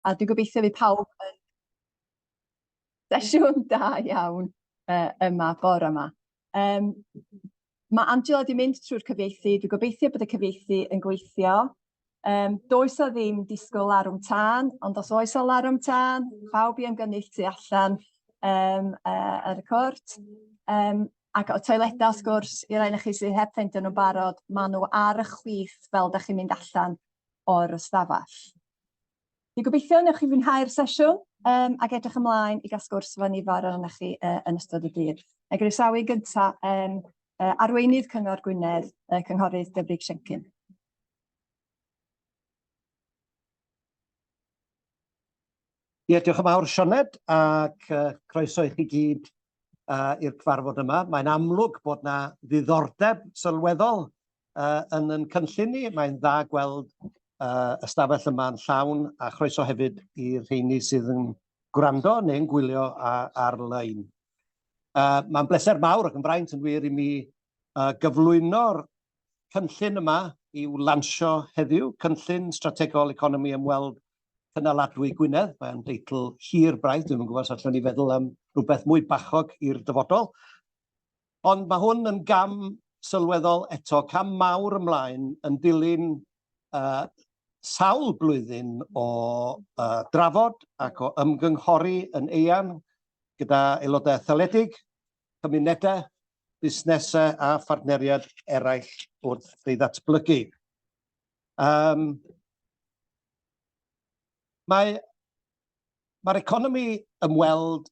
A dwi'n gobeithio fydd pawb yn sesiwn da iawn yma bore yma. Mae Angela 'di mynd trwy'r cyfieithu, dwi'n gobeithio bod y cyfieithu yn gweithio. Does 'na ddim disgwyl larwm tân, ond os oes 'na larwm tân, pawb i ymgynnull tu allan ar y cwrt. Ac o toiledau wrth gwrs, i rai ohonoch chi sydd heb ffeindio nhw'n barod, maen nhw ar y chwith fel dach chi'n mynd allan o'r ystafell. Dwi'n gobeithio wnewch chi fwynhau'r sesiwn ac edrych ymlaen i gael sgwrs efo nifer ohonoch chi yn ystod y dydd. A groesawu gynta arweinydd Cyngor Gwynedd, y Cynghorydd Dyfrig Siencyn. Ie, diolch yn fawr Sioned, ac croeso i chi gyd i'r cyfarfod yma. Mae'n amlwg bod 'na ddiddordeb sylweddol yn yn cynllun ni. Mae'n dda gweld ystafell yma'n llawn a chroeso hefyd i'r rheini sydd yn gwrando neu'n gwylio ar-lein. Mae'n bleser mawr ac yn fraint yn wir i mi gyflwyno'r cynllun yma i'w lansio heddiw, Cynllun Strategol Economi Ymweld Cynaladwy Gwynedd. Mae'n deitl hir braidd, dwi'm yn gwybod os allwn ni feddwl am rhywbeth mwy bachog i'r dyfodol. Ond mae hwn yn gam sylweddol eto, cam mawr ymlaen yn dilyn uh, sawl blwyddyn o uh, drafod ac o ymgynghori yn eang gyda aelodau etholedig, cymunedau, busnesau a phartneriaid eraill wrth ei ddatblygu. Um, mae Mae'r economi ymweld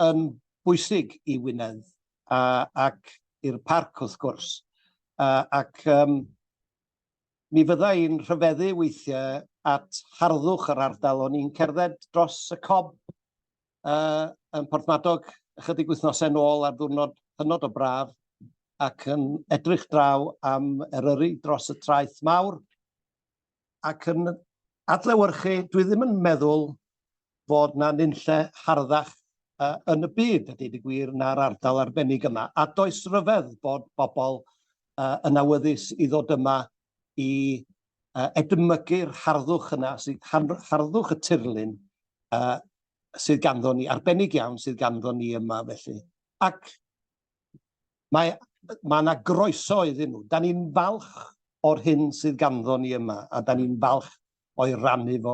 yn bwysig i Wynedd ac i'r parc wrth gwrs, ac mi fydda i'n rhyfeddu weithiau at harddwch yr ardal. O'n i'n cerdded dros y Cob yn Porthmadog ychydig wythnosau nôl ar ddiwrnod hynod o braf ac yn edrych draw am Eryri dros y traeth mawr ac yn adlewyrchu, dwi ddim yn meddwl fod 'na nunlle harddach uh, yn y byd, a deud y gwir, na'r ardal arbennig yma. A does ryfedd bod bobl uh, yn awyddus i ddod yma i uh, edmygu'r harddwch yna, sydd, harddwch y tirlun uh, sydd ganddo ni, arbennig iawn sydd ganddo ni yma felly. Ac Mae mae 'na groeso iddyn nhw. Da ni'n falch o'r hyn sydd ganddo ni yma, a da ni'n falch o'i rannu fo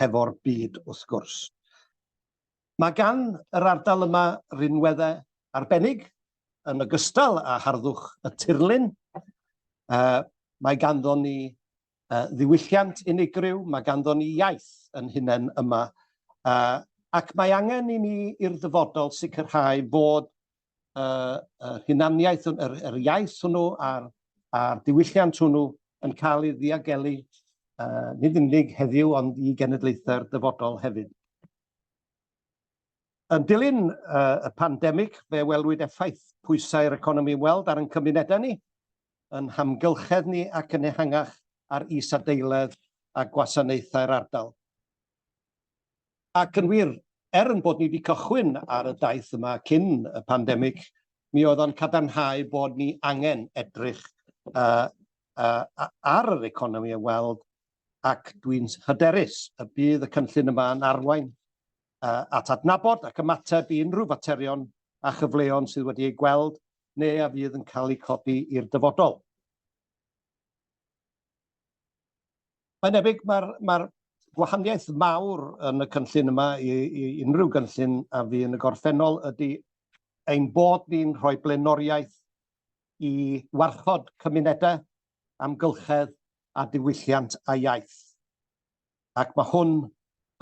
hefo'r byd wrth gwrs. Mae gan yr ardal yma rinweddau arbennig, yn ogystal â harddwch y tirlun. Uh, mae ganddo ni uh, ddiwylliant unigryw, mae ganddo ni iaith yn hunain yma, uh, ac mae angen i ni i'r dyfodol sicrhau fod yr hunaniaeth, yr, yr iaith hwnnw a'r, a'r diwylliant hwnnw yn cael ei ddiogelu, uh, nid yn unig heddiw, ond i genedlaethau'r dyfodol hefyd. Yn dilyn uh, y pandemig, fe welwyd effaith pwysau'r economi weld ar ein cymunedau ni, yn hamgylchedd ni ac yn ehangach ar isadeiledd a gwasanaethau'r ardal. Ac yn wir, er yn bod ni wedi cychwyn ar y daith yma cyn y pandemig, mi oedd o'n cadarnhau bod ni angen edrych uh, uh, ar yr economi a weld, ac dwi'n hyderus y bydd y cynllun yma yn arwain uh, at adnabod ac ymateb i unrhyw faterion a chyfleon sydd wedi eu gweld neu a fydd yn cael eu codi i'r dyfodol. Mae'n debyg mae'r mae gwahaniaeth mawr yn y cynllun yma i, i unrhyw gynllun a fu yn y gorffennol ydy ein bod ni'n rhoi blaenoriaeth i warchod cymunedau, amgylchedd a diwylliant a iaith. Ac mae hwn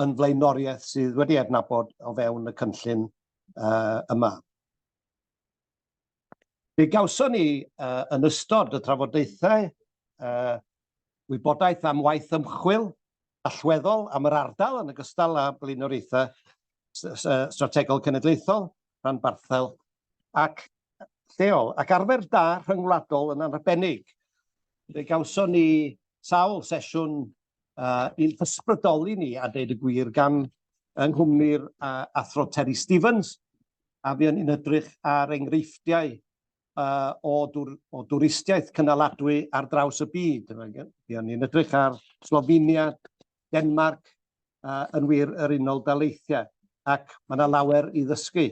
yn flaenoriaeth sydd wedi adnabod o fewn y cynllun uh, yma. Fe gawson ni uh, yn ystod y trafodaethau uh, wybodaeth am waith ymchwil allweddol am yr ardal yn ogystal â blaenoriaethau strategol cenedlaethol, rhanbarthol ac lleol, ac arfer da rhyngwladol yn arbennig. Fe gawson ni sawl sesiwn uh, i'n hysbrydoli ni, a deud y gwir, gan yng nghwmni'r uh, athro Terry Stevens, a fuon ni'n edrych ar enghreifftiau uh, o, dwr, o dwristiaeth cynaladwy ar draws y byd. Fuon ni'n edrych ar Slovenia, Denmark, uh, yn wir yr Unol Daleithiau, ac mae yna lawer i ddysgu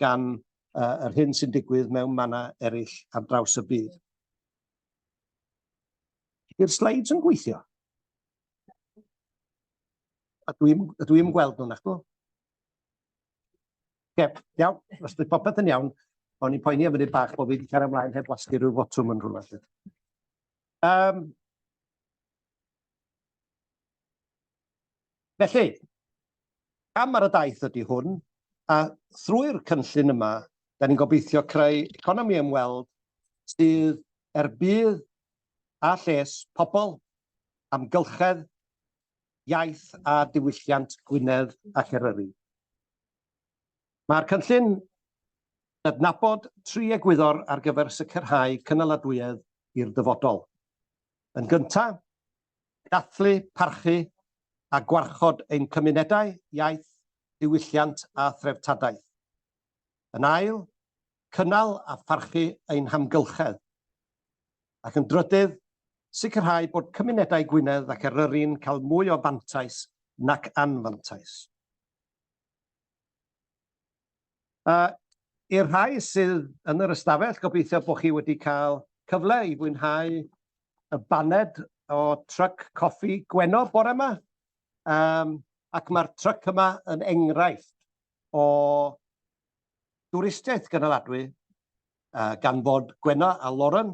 gan uh, yr hyn sy'n digwydd mewn mannau eraill ar draws y byd. Ydy'r slides yn gweithio? A dwi'n dwi gweld nhw, nachdw? Ie, iawn, os ydy popeth yn iawn, o'n i'n poeni am funud bach bod fi wedi cario ymlaen heb wasgu rhyw fotwm yn rhywle. Um, felly, cam ar y daith ydy hwn, a thrwy'r cynllun yma, da ni'n gobeithio creu economi ymweld sydd er budd a lles pobl, amgylchedd, iaith a diwylliant Gwynedd ac Eryri. Mae'r cynllun yn adnabod tri egwyddor ar gyfer sicrhau cynaladwyedd i'r dyfodol. Yn gyntaf, dathlu, parchu a gwarchod ein cymunedau, iaith, diwylliant a threftadaeth. Yn ail, cynnal a pharchu ein hamgylchedd. Ac yn drydydd, sicrhau bod cymunedau Gwynedd ac Eryri'n cael mwy o fantais nac anfantais. Uh, I'r rhai sydd yn yr ystafell, gobeithio bod chi wedi cael cyfle i fwynhau y baned o truck coffi Gwenno bore yma. Um, ac mae'r truck yma yn enghraifft o dwristiaeth gynaladwy, uh, gan fod Gwenno a Lauren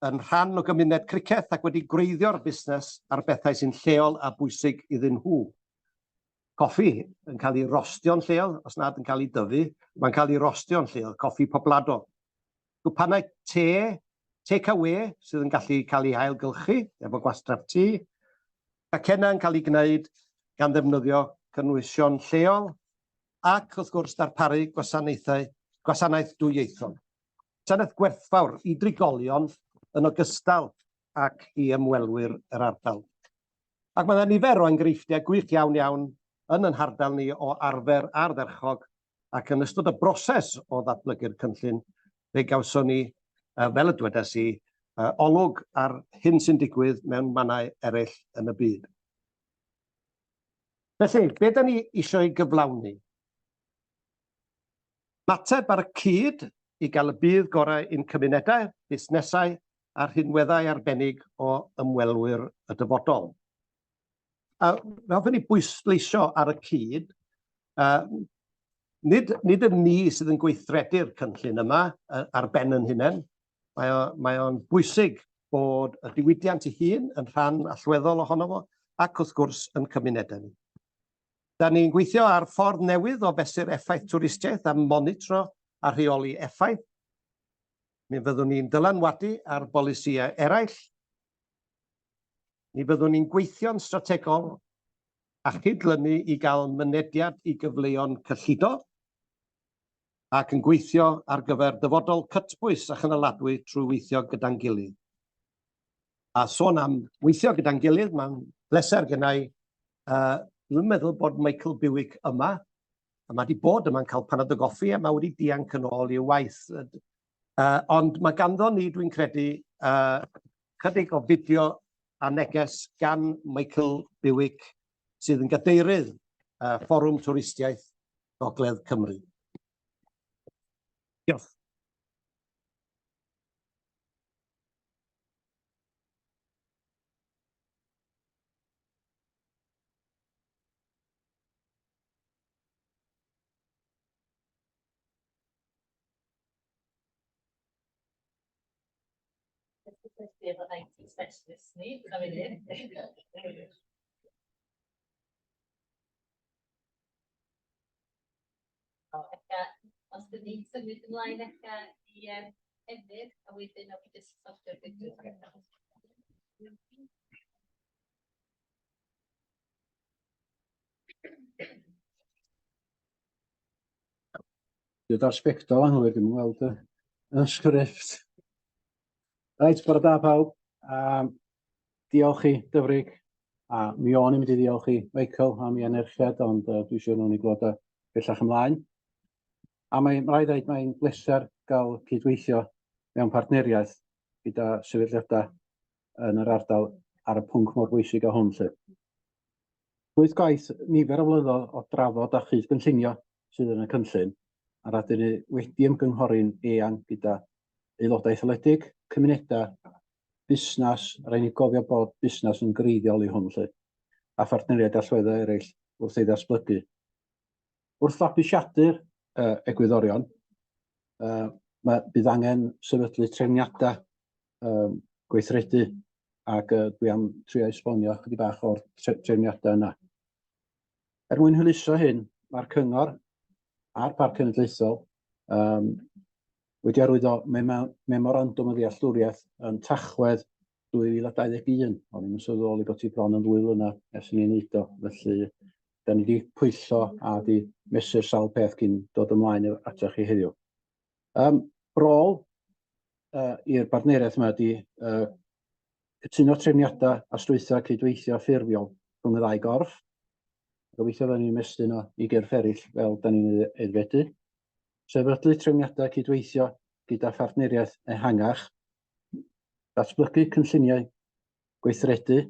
yn rhan o gymuned criced ac wedi gwreiddio'r busnes ar bethau sy'n lleol a bwysig iddyn nhw. Coffi yn cael ei rostio'n lleol, os nad yn cael ei dyfu, mae'n cael ei rostio'n lleol, coffi poblado. Gwpanau te, take away, sydd yn gallu cael ei ailgylchu efo gwastraff tŷ. Cacennau yn cael ei gwneud gan ddefnyddio cynwysion lleol ac wrth gwrs darparu gwasanaethau, gwasanaeth dwyieithog. Gwasanaeth gwerthfawr i drigolion yn ogystal ac i ymwelwyr yr ardal. Ac mae yna nifer o enghreifftiau gwych iawn iawn yn yn hardal ni o arfer ardderchog ac yn ystod y broses o ddatblygu'r cynllun fe gawson ni, fel y dwedes i, olwg ar hyn sy'n digwydd mewn mannau eraill yn y byd. Felly, be da ni eisiau ei gyflawni? Ymateb ar y cyd i gael y budd gorau i'n cymunedau, busnesau a rhinweddau arbennig o ymwelwyr y dyfodol. A fe hoffwn i bwysleisio ar y cyd, uh, nid, nid y ni sydd yn gweithredu'r cynllun yma ar ben yn hunain, mae, o, mae o'n bwysig bod y diwydiant ei hun yn rhan allweddol ohono fo, ac wrth gwrs yn cymunedau ni. Da ni'n gweithio ar ffordd newydd o fesur effaith twristiaeth a monitro a rheoli effaith. Mi fyddwn ni'n dylanwadu ar bolisïau eraill. Mi fyddwn ni'n gweithio'n strategol a chydlynu i gael mynediad i gyfleon cyllido ac yn gweithio ar gyfer dyfodol cytbwys a chynaladwy trwy weithio gyda'n gilydd. A sôn am weithio gyda'n gilydd, mae'n bleser gennau Uh, dwi'n meddwl bod Michael Buick yma, a mae wedi bod yma'n cael panad o goffi a mae wedi dianc yn ôl i'w waith. Uh, ond mae ganddo ni, dwi'n credu, uh, chydig o fideo a neges gan Michael Buick, sydd yn gadeirydd uh, Fforwm Twristiaeth Gogledd Cymru. Diolch. Cysylltu efo IT specialist ni am funud. O, ella, os dyn ni'n symud ymlaen ella i um, Emyr, a wedyn nawn ni jyst sortio'r fideo. Dwi ar sbectol anghywir, dwi'm yn gweld y, y sgript. Reit, bore da pawb. Um, diolch i Dyfrig, a mi o'n i'n mynd i ddiolch i Michael am ei anerchiad, ond uh, dwi'n siŵr nawn ni glwad o bellach ymlaen. A mae'n rhaid dweud, mae'n bleser gael cydweithio mewn partneriaeth gyda sefydliadau yn yr ardal ar y pwnc mor bwysig â hwn 'lly. Llwyth gwaith nifer o flynyddoedd o drafod a chyd-gynllunio sydd yn y cynllun, a rydyn ni wedi ymgynghori'n eang gyda aelodau etholedig, cymunedau, busnes, rhaid ni gofio bod busnes yn greiddiol i hwn 'lly, a phartneriaid allweddol eraill wrth ei ddatblygu. Wrth fabwysiadu'r uh, egwyddorion, uh, mae, bydd angen sefydlu trefniadau um, gweithredu ac uh, dwi am trio esbonio chydig bach o'r tre trefniadau yna. Er mwyn hwyluso hyn, mae'r Cyngor a'r Parc Cenedlaethol um, wedi arwyddo memorandwm o ddealltwriaeth yn Tachwedd 2021. O'n i'n sylweddoli bod ti bron yn ddwy flynedd ers i ni wneud o, felly da ni wedi pwyllo a wedi mesur sawl peth cyn dod ymlaen atoch chi heddiw. Um, rôl uh, i'r bartneriaeth yma ydy uh, cytuno trefniadau a strwythurau cydweithio ffurfiol rhwng y ddau gorff. Gobeithio fydden ni'n ymestyn o i gyrff eraill fel da ni'n aeddfedu. Sefydlu trefniadau cydweithio gyda phartneriaeth ehangach. Datblygu cynlluniau gweithredu,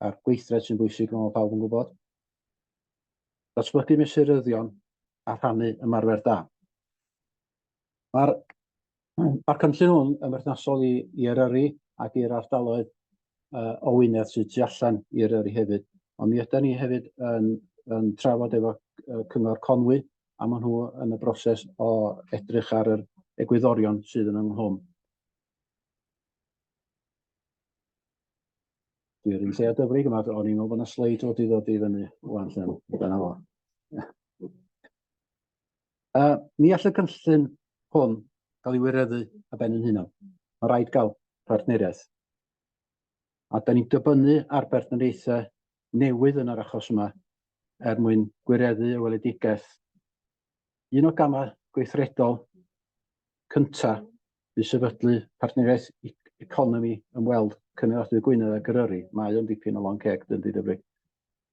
a'r gweithred sy'n bwysig fel mae pawb yn gwybod. Datblygu mesuryddion a rhannu ymarfer da. Mae'r Mae'r cynllun hwn yn berthnasol i, i Eryri ac i'r ardaloedd uh, o Wynedd sydd tu allan i Eryri hefyd. Ond mi ydy ni hefyd yn, yn trafod efo Cyngor Conwy a maen nhw yn y broses o edrych ar yr egwyddorion sydd yn ynghlwm. Dwi'n un lle a dyfrig yma, o'n i'n meddwl bod yna sleid wedi ddod i fyny wan lle, dyna fo. Ni all y cynllun hwn gael ei wireddu ar ben yn hunan. Mae rhaid gael partneriaeth. A da ni'n dibynnu ar bartneriaethau newydd yn yr achos yma er mwyn gwireddu y weledigaeth. Un o gamau gweithredol cyntaf fydd sefydlu partneriaeth economi ymweld cymeradwy Gwynedd ag Eryri. Mae o'n dipyn o lond ceg, dydy Dyfrig.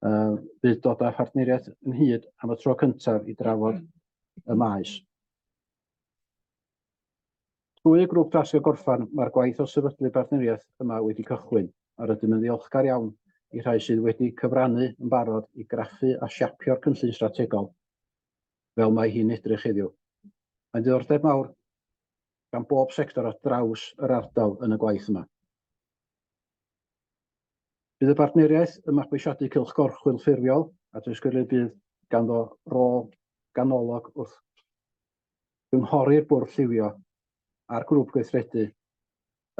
Fydd dod â phartneriaeth ynghyd am y tro cyntaf i drafod y maes. Trwy y grŵp dasg a gorffan, mae'r gwaith o sefydlu partneriaeth yma wedi cychwyn, a rydym yn ddiolchgar iawn i rhai sydd wedi cyfrannu yn barod i graffu a siapio'r cynllun strategol fel mae hi'n edrych heddiw. Mae'n ddiddordeb mawr gan bob sector ar draws yr ardal yn y gwaith yma. Bydd y bartneriaeth yn mabwysiadu cylch gorchwyl ffurfiol a disgwylir bydd ganddo rôl ganolog wrth gynghori'r Bwrdd Lliwio a'r Grŵp Gweithredu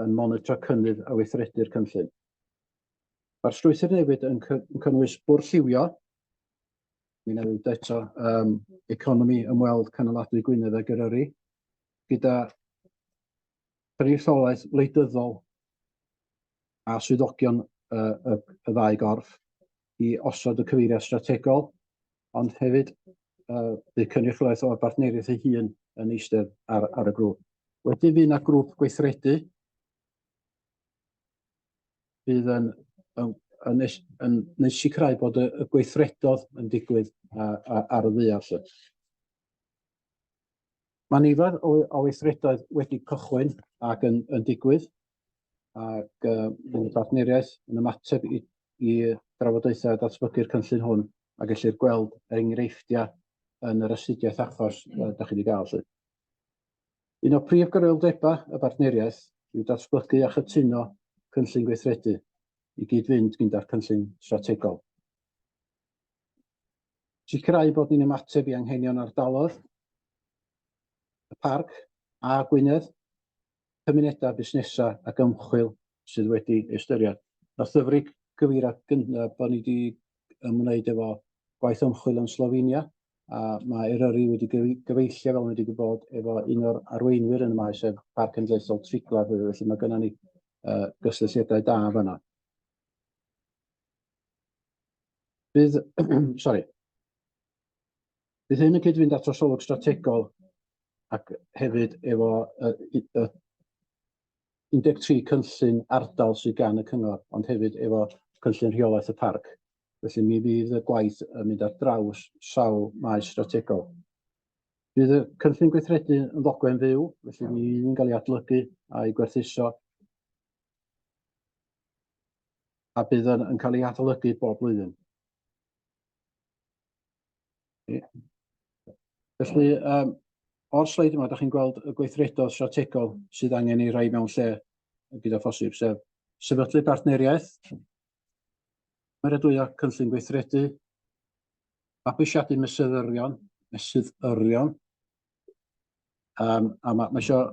yn monitro cynnydd a weithredu'r cynllun. Mae'r strwythur newid yn, yn cynnwys Bwrdd Lliwio, mi wna i ddweud eto, um, economi ymweld canoladwy Gwynedd ag Eryri, gyda chynrychiolaeth wleidyddol a swyddogion y, y, y ddau gorff i osod y cyfeiriad strategol, ond hefyd bydd cynrychiolaeth o'r bartneriaeth ei hun yn eistedd ar, ar y grŵp. Wedyn fydd yna grŵp gweithredu fydd yn, yn, yn, yn, yn sicrhau bod y, y gweithredodd yn digwydd ar, ar y ddaear. Lly. Mae nifer o, o weithredoedd wedi cychwyn ac yn, yn digwydd, ac uh, bydd y bartneriaeth yn ymateb i, i drafodaethau datblygu'r cynllun hwn, a gellir gweld enghreifftiau yn yr astudiaeth achos uh, da chi wedi gael. Lly. Un o prif gyfrifoldebau y bartneriaeth yw datblygu a chytuno cynllun gweithredu i gyd-fynd gyda'r cynllun strategol. Sicrhau bod ni'n ymateb i anghenion ardaloedd, y parc a Gwynedd, cymunedau, busnesau ac ymchwil sydd wedi ei ystyried. Nath Ddyfrig gyfeirio gynta bod ni wedi ymwneud efo gwaith ymchwil yn Slovenia, a mae Eryri wedi gyfeillio, fel wedi gwybod, efo un o'r arweinwyr yn y maes, sef Parc Cenedlaethol Triglav, felly mae gennym ni uh, gysylltiadau da fanna. Bydd, sori, bydd hyn yn cyd-fynd â trosolwg strategol ac hefyd efo y, y 13 cynllun ardal sydd gan y cyngor, ond hefyd efo cynllun rheolaeth y parc. Felly mi fydd y gwaith yn mynd ar draws sawl maes strategol. Bydd y cynllun gweithredu yn ddogfen fyw, felly mi fydd yn cael ei adolygu a'i gwerthuso a bydd yn, yn cael ei adolygu bob blwyddyn. Ie. Felly, um, o'r sleid yma, da chi'n gweld y gweithredoedd strategol sydd angen ei rhoi mewn lle gyda phosib, sef sefydlu partneriaeth, cymeradwyo cynllun gweithredu, mabwysiadu mesuryddion, mesuryddion, um, a mae ma eisiau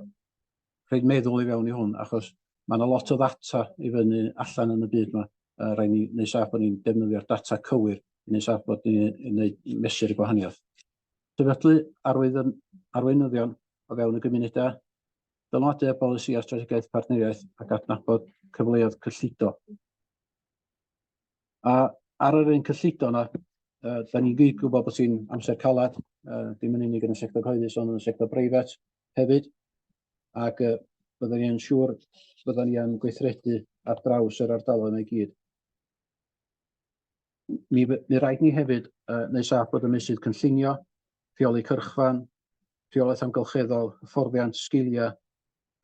rhaid meddwl i fewn i hwn, achos mae yna lot o ddata i fyny allan yn y byd yma. Uh, rhaid ni wneud saff bod ni'n defnyddio'r data cywir, i wneud saff bod ni'n gwneud mesur y gwahaniaeth. Sefydlu arwydden, arweinyddion o fewn y gymunedau, dylanwadu ar bolisi a strategaeth partneriaeth ac adnabod cyfleoedd cyllido. A ar yr un cyllido yna, uh, da ni'n gyd gwybod bod hi'n amser calad, uh, dim yn unig yn y sector cyhoeddus, ond yn y sector breifat hefyd. Ac uh, byddwn ni'n siŵr byddwn ni yn gweithredu ar draws yr ardaloedd yna i gyd. Mi, mi rhaid ni hefyd uh, neu saff bod y meysydd cynllunio, rheoli cyrchfan, rheolaeth amgylcheddol, hyfforddiant, sgiliau,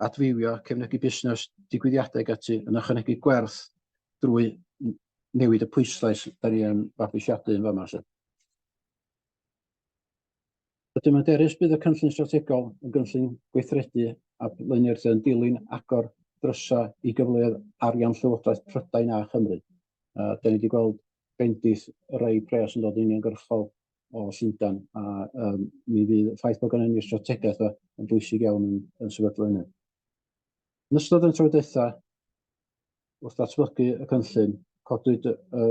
adfywio, cefnogi busnes, digwyddiadau ac ati, yn ychwanegu gwerth drwy newid y pwyslais da ni yn fabwysiadu yn fama. Lly. Rydym yn hyderus bydd y cynllun strategol yn gynllun gweithredu a blaenoriaethau yn dilyn agor drysau i gyfleoedd arian Llywodraeth Prydain a Chymru. Uh, da ni wedi gweld bendith rei pres yn dod yn uniongyrchol o Llundain, a um, mi fydd y ffaith bod gennym ni'r strategaeth yma yn bwysig iawn yn, yn sefydlu hynny. Yn ystod y trafodaethau, wrth ddatblygu y cynllun, codwyd y, y,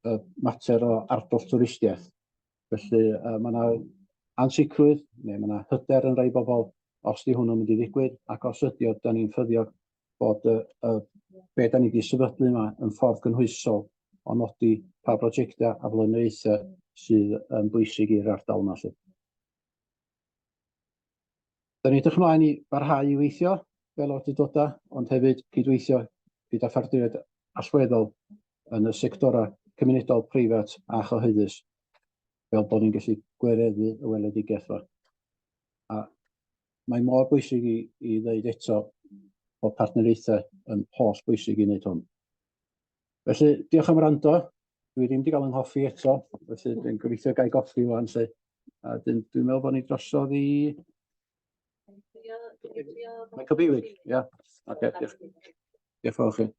y mater o ardoll twristiaeth. Felly uh, mae yna ansicrwydd, neu mae yna hyder yn rhai bobl os di hwnnw'n mynd i ddigwydd, ac os ydy o, da ni'n ffyddiog bod y, y, be da ni wedi sefydlu yma yn ffordd gynhwysol o nodi pa brosiectau a flaenoriaethau sydd yn bwysig i'r ardal yma. Lly. Da ni'n edrych ymlaen i barhau i weithio fel awdurdodau, ond hefyd cydweithio gyda phartneriaid allweddol yn y sectorau cymunedol, preifat a chyhoeddus, fel bod ni'n gallu gwireddu y weledigaeth yma. A mae mor bwysig i, i ddeud eto bod partneriaethau yn holl bwysig i wneud hwn. Felly, diolch am wrando. Dwi ddim wedi cael yng nghoffi eto, felly dwi'n gobeithio gael goffi wan, lle. A dyn, dwi'n meddwl bod ni drosodd i... Michael Bewick, ia. Oce, diolch. Diolch yn fawr chi.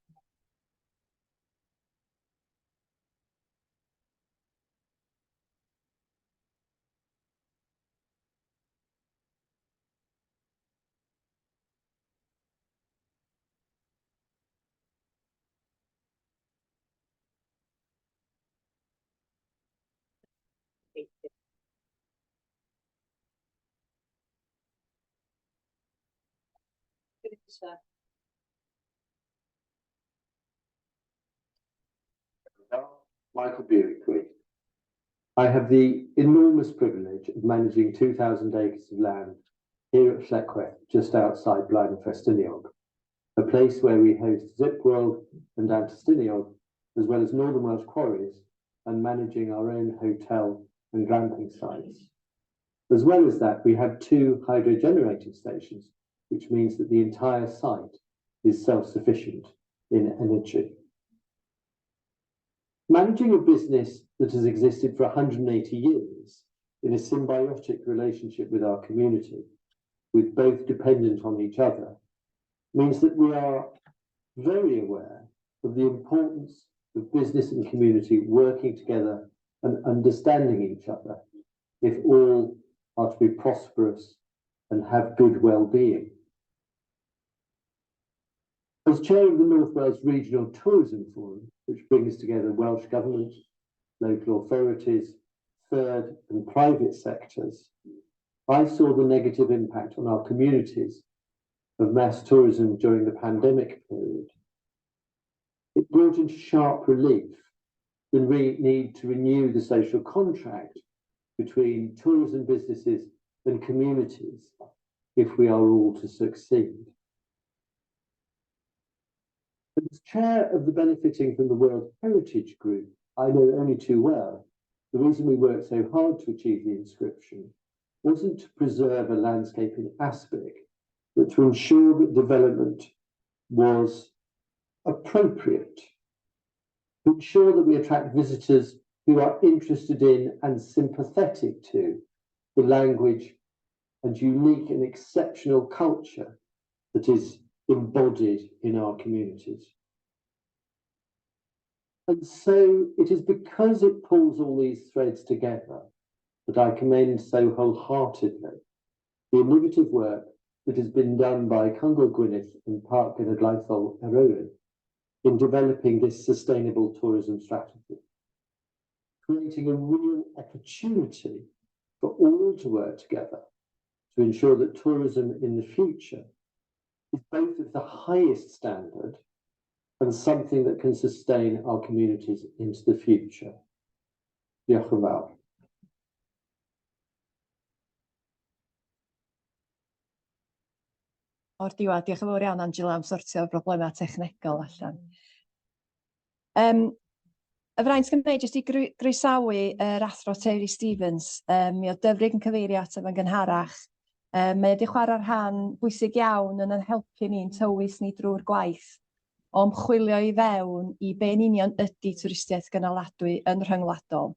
Michael Bewick. I have the enormous privilege of managing 2,000 acres of land here at Llechwedd, just outside Blaenau Ffestiniog, a place where we host Zip World and Antur Stiniog, as well as Northern Welsh Quarries, and managing our own hotel and glamping sites. As well as that, we have 2 hydro generating stations, which means that the entire site is self-sufficient in energy. Managing a business that has existed for 180 years in a symbiotic relationship with our community, with both dependent on each other, means that we are very aware of the importance of business and community working together and understanding each other if all are to be prosperous and have good well-being. As chair of the North Wales Regional Tourism Forum, which brings together Welsh Government, local authorities, third and private sectors, I saw the negative impact on our communities of mass tourism during the pandemic period. It brought into sharp relief the need to renew the social contract between tourism businesses and communities if we are all to succeed. As chair of the Benefiting from the World Heritage Group, I know only too well the reason we worked so hard to achieve the inscription wasn't to preserve a landscape in aspic, but to ensure that development was appropriate, to ensure that we attract visitors who are interested in and sympathetic to the language and unique and exceptional culture that is embodied in our communities. And so it is because it pulls all these threads together that I commend so wholeheartedly the innovative work that has been done by Cyngor Gwynedd and Parc Cenedlaethol Eryri in developing this sustainable tourism strategy, creating a real opportunity for all to work together to ensure that tourism in the future is both of the highest standard and something that can sustain our communities into the future. Diolch yn fawr. O'r diwedd, diolch yn fawr iawn Angela am sortio'r broblemau technegol allan. Y fraint gynna i jyst i groesawu yr Athro Terry Stevens. Mi oedd Dyfrig yn cyfeirio ato fo'n gynharach. Mae wedi chwarae rhan bwysig iawn yn ein helpu ni'n tywys ni drwy'r gwaith o ymchwilio i fewn i be yn union ydy twristiaeth gynaladwy yn rhyngwladol.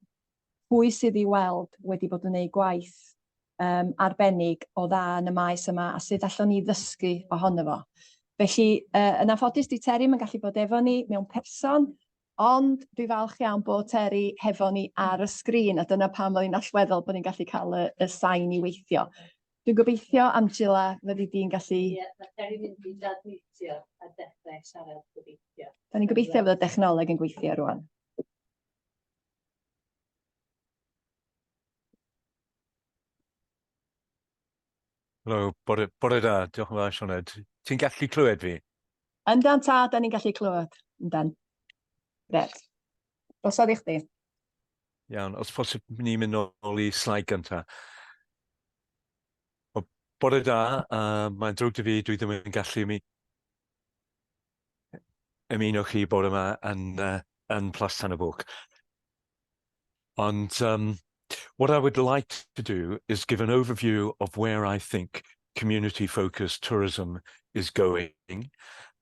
Pwy sydd i weld wedi bod yn gwneud gwaith um, arbennig o dda yn y maes yma a sut allwn ni ddysgu ohono fo. Felly, yn anffodus, di Terry yn gallu bod efo ni mewn person, ond dwi falch iawn bod Terry hefo ni ar y sgrin, a dyna pam oedd hi'n allweddol bod ni'n gallu cael y sain i weithio. Dwi'n gobeithio, Angela, fyddi di'n gallu... Ie, yeah, mae Terry mynd i dadmutio a dechrau siarad gobeithio. Da ni'n gobeithio fod y dechnoleg yn gweithio rwan. Helo, bore, bore da, diolch yn fawr Sioned. Ti'n gallu clywed fi? Yndan ta, da ni'n gallu clywed. Yndan. Gret. Drosodd i chdi. Iawn, os posib ni'n mynd nôl i sleid gynta. O, bore da, mae'n drwg dy fi, dwi ddim yn gallu mi ymuno chi bore yma yn Plas Tan y Bwlch. Ond what I would like to do is give an overview of where I think community-focused tourism is going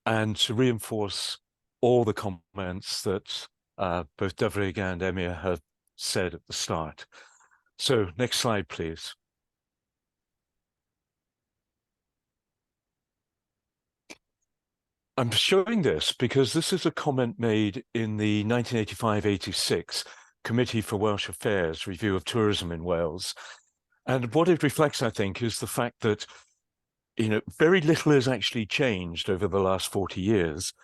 and to reinforce all the comments that both Dyfrig and Emyr have said at the start. So next slide, please. I'm showing this because this is a comment made in the 1985-86 Committee for Welsh Affairs review of tourism in Wales. And what it reflects, I think, is the fact that, very little has actually changed over the last 40 years.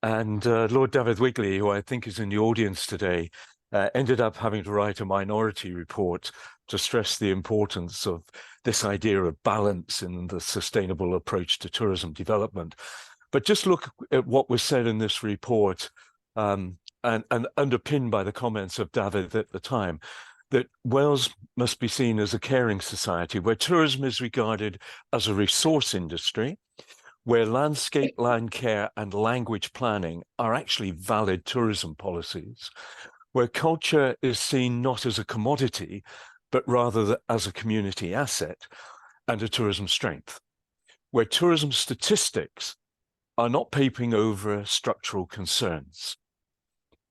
And Lord Dafydd Wigley, who I think is in the audience today, ended up having to write a minority report to stress the importance of this idea of balance in the sustainable approach to tourism development. But just look at what was said in this report, and underpinned by the comments of Dafydd at the time, that Wales must be seen as a caring society where tourism is regarded as a resource industry, where landscape, land care and language planning are actually valid tourism policies, where culture is seen not as a commodity, but rather as a community asset and a tourism strength, where tourism statistics are not papering over structural concerns.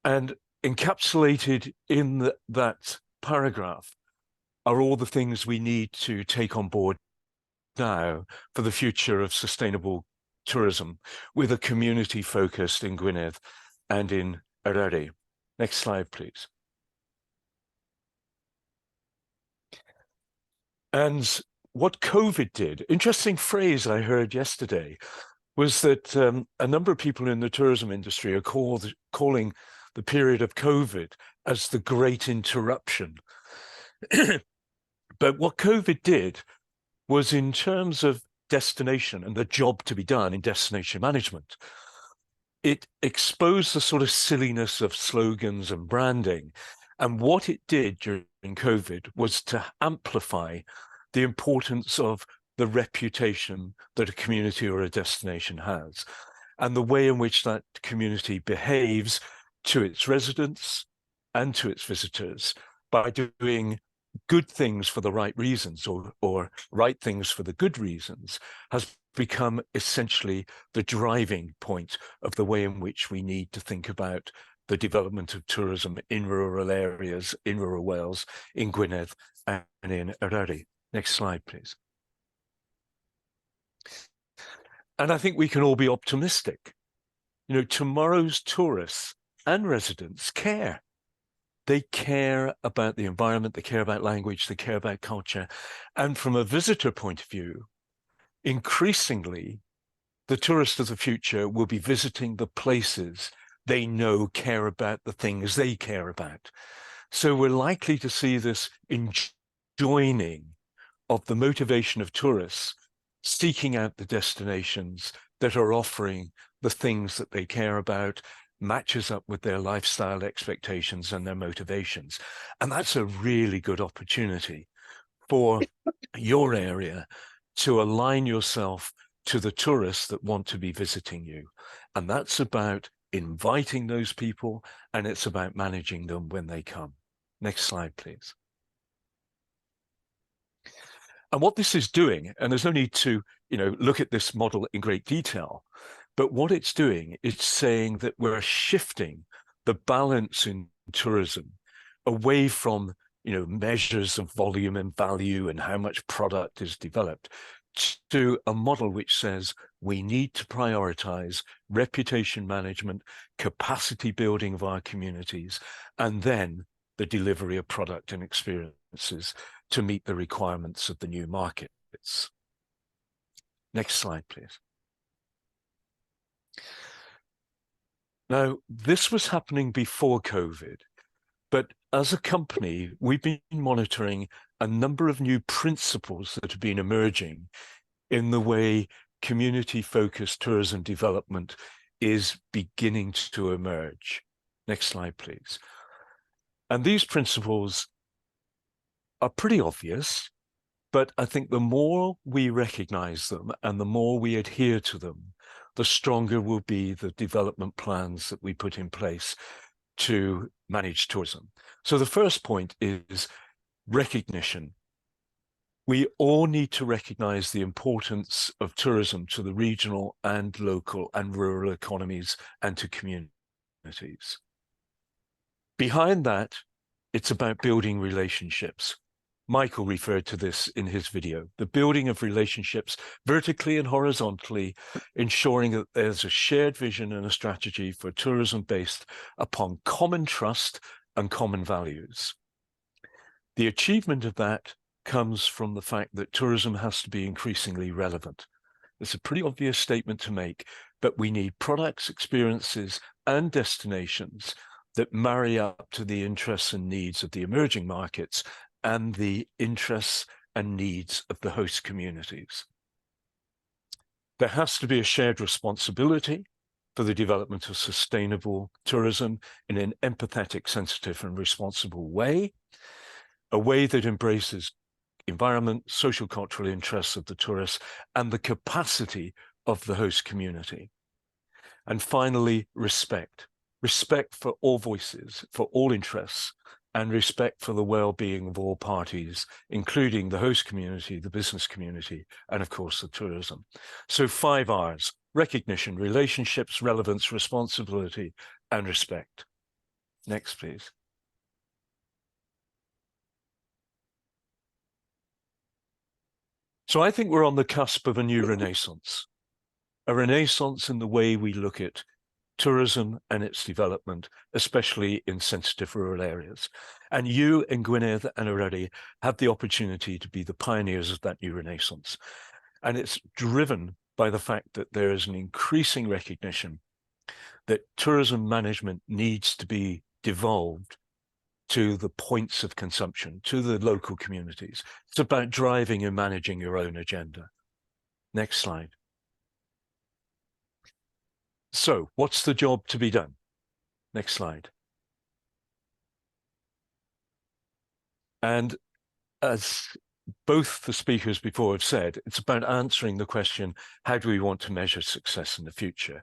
And encapsulated in that paragraph are all the things we need to take on board now for the future of sustainable tourism with a community focused in Gwynedd and in Eryri. Next slide, please. And what COVID did, interesting phrase I heard yesterday, was that a number of people in the tourism industry are calling the period of COVID as the great interruption. But what COVID did was, in terms of destination and the job to be done in destination management, it exposed the sort of silliness of slogans and branding. And what it did during COVID was to amplify the importance of the reputation that a community or a destination has, and the way in which that community behaves to its residents and to its visitors by doing good things for the right reasons, or right things for the good reasons, has become essentially the driving point of the way in which we need to think about the development of tourism in rural areas, in rural Wales, in Gwynedd and in Eryri. Next slide, please. And I think we can all be optimistic. You know, tomorrow's tourists and residents care. They care about the environment, they care about language, they care about culture. And from a visitor point of view, increasingly, the tourists of the future will be visiting the places they know care about the things they care about. So we're likely to see this joining of the motivation of tourists seeking out the destinations that are offering the things that they care about, matches up with their lifestyle expectations and their motivations. And that's a really good opportunity for your area to align yourself to the tourists that want to be visiting you. And that's about inviting those people, and it's about managing them when they come. Next slide, please. And what this is doing, and there's no need to, you know, look at this model in great detail, but what it's doing is saying that we're shifting the balance in tourism away from, you know, measures of volume and value and how much product is developed to a model which says we need to prioritize reputation management, capacity building of our communities, and then the delivery of product and experiences to meet the requirements of the new markets. Next slide, please. Now, this was happening before COVID, but as a company, we've been monitoring a number of new principles that have been emerging in the way community-focused tourism development is beginning to emerge. Next slide, please. And these principles are pretty obvious, but I think the more we recognize them and the more we adhere to them, the stronger will be the development plans that we put in place to manage tourism. So the first point is recognition. We all need to recognize the importance of tourism to the regional and local and rural economies and to communities. Behind that, it's about building relationships. Michael referred to this in his video, the building of relationships vertically and horizontally, ensuring that there's a shared vision and a strategy for tourism based upon common trust and common values. The achievement of that comes from the fact that tourism has to be increasingly relevant. It's a pretty obvious statement to make, but we need products, experiences, and destinations that marry up to the interests and needs of the emerging markets and the interests and needs of the host communities. There has to be a shared responsibility for the development of sustainable tourism in an empathetic, sensitive, and responsible way, a way that embraces environment, social, cultural interests of the tourists, and the capacity of the host community. And finally, respect. Respect for all voices, for all interests, and respect for the well-being of all parties, including the host community, the business community, and of course, the tourism. So 5 R's: recognition, relationships, relevance, responsibility, and respect. Next, please. So I think we're on the cusp of a new renaissance, a renaissance in the way we look at tourism and its development, especially in sensitive rural areas. And you and Gwynedd and Eryri have the opportunity to be the pioneers of that new renaissance. And it's driven by the fact that there is an increasing recognition that tourism management needs to be devolved to the points of consumption, to the local communities. It's about driving and managing your own agenda. Next slide. So what's the job to be done? Next slide. And as both the speakers before have said, it's about answering the question, how do we want to measure success in the future?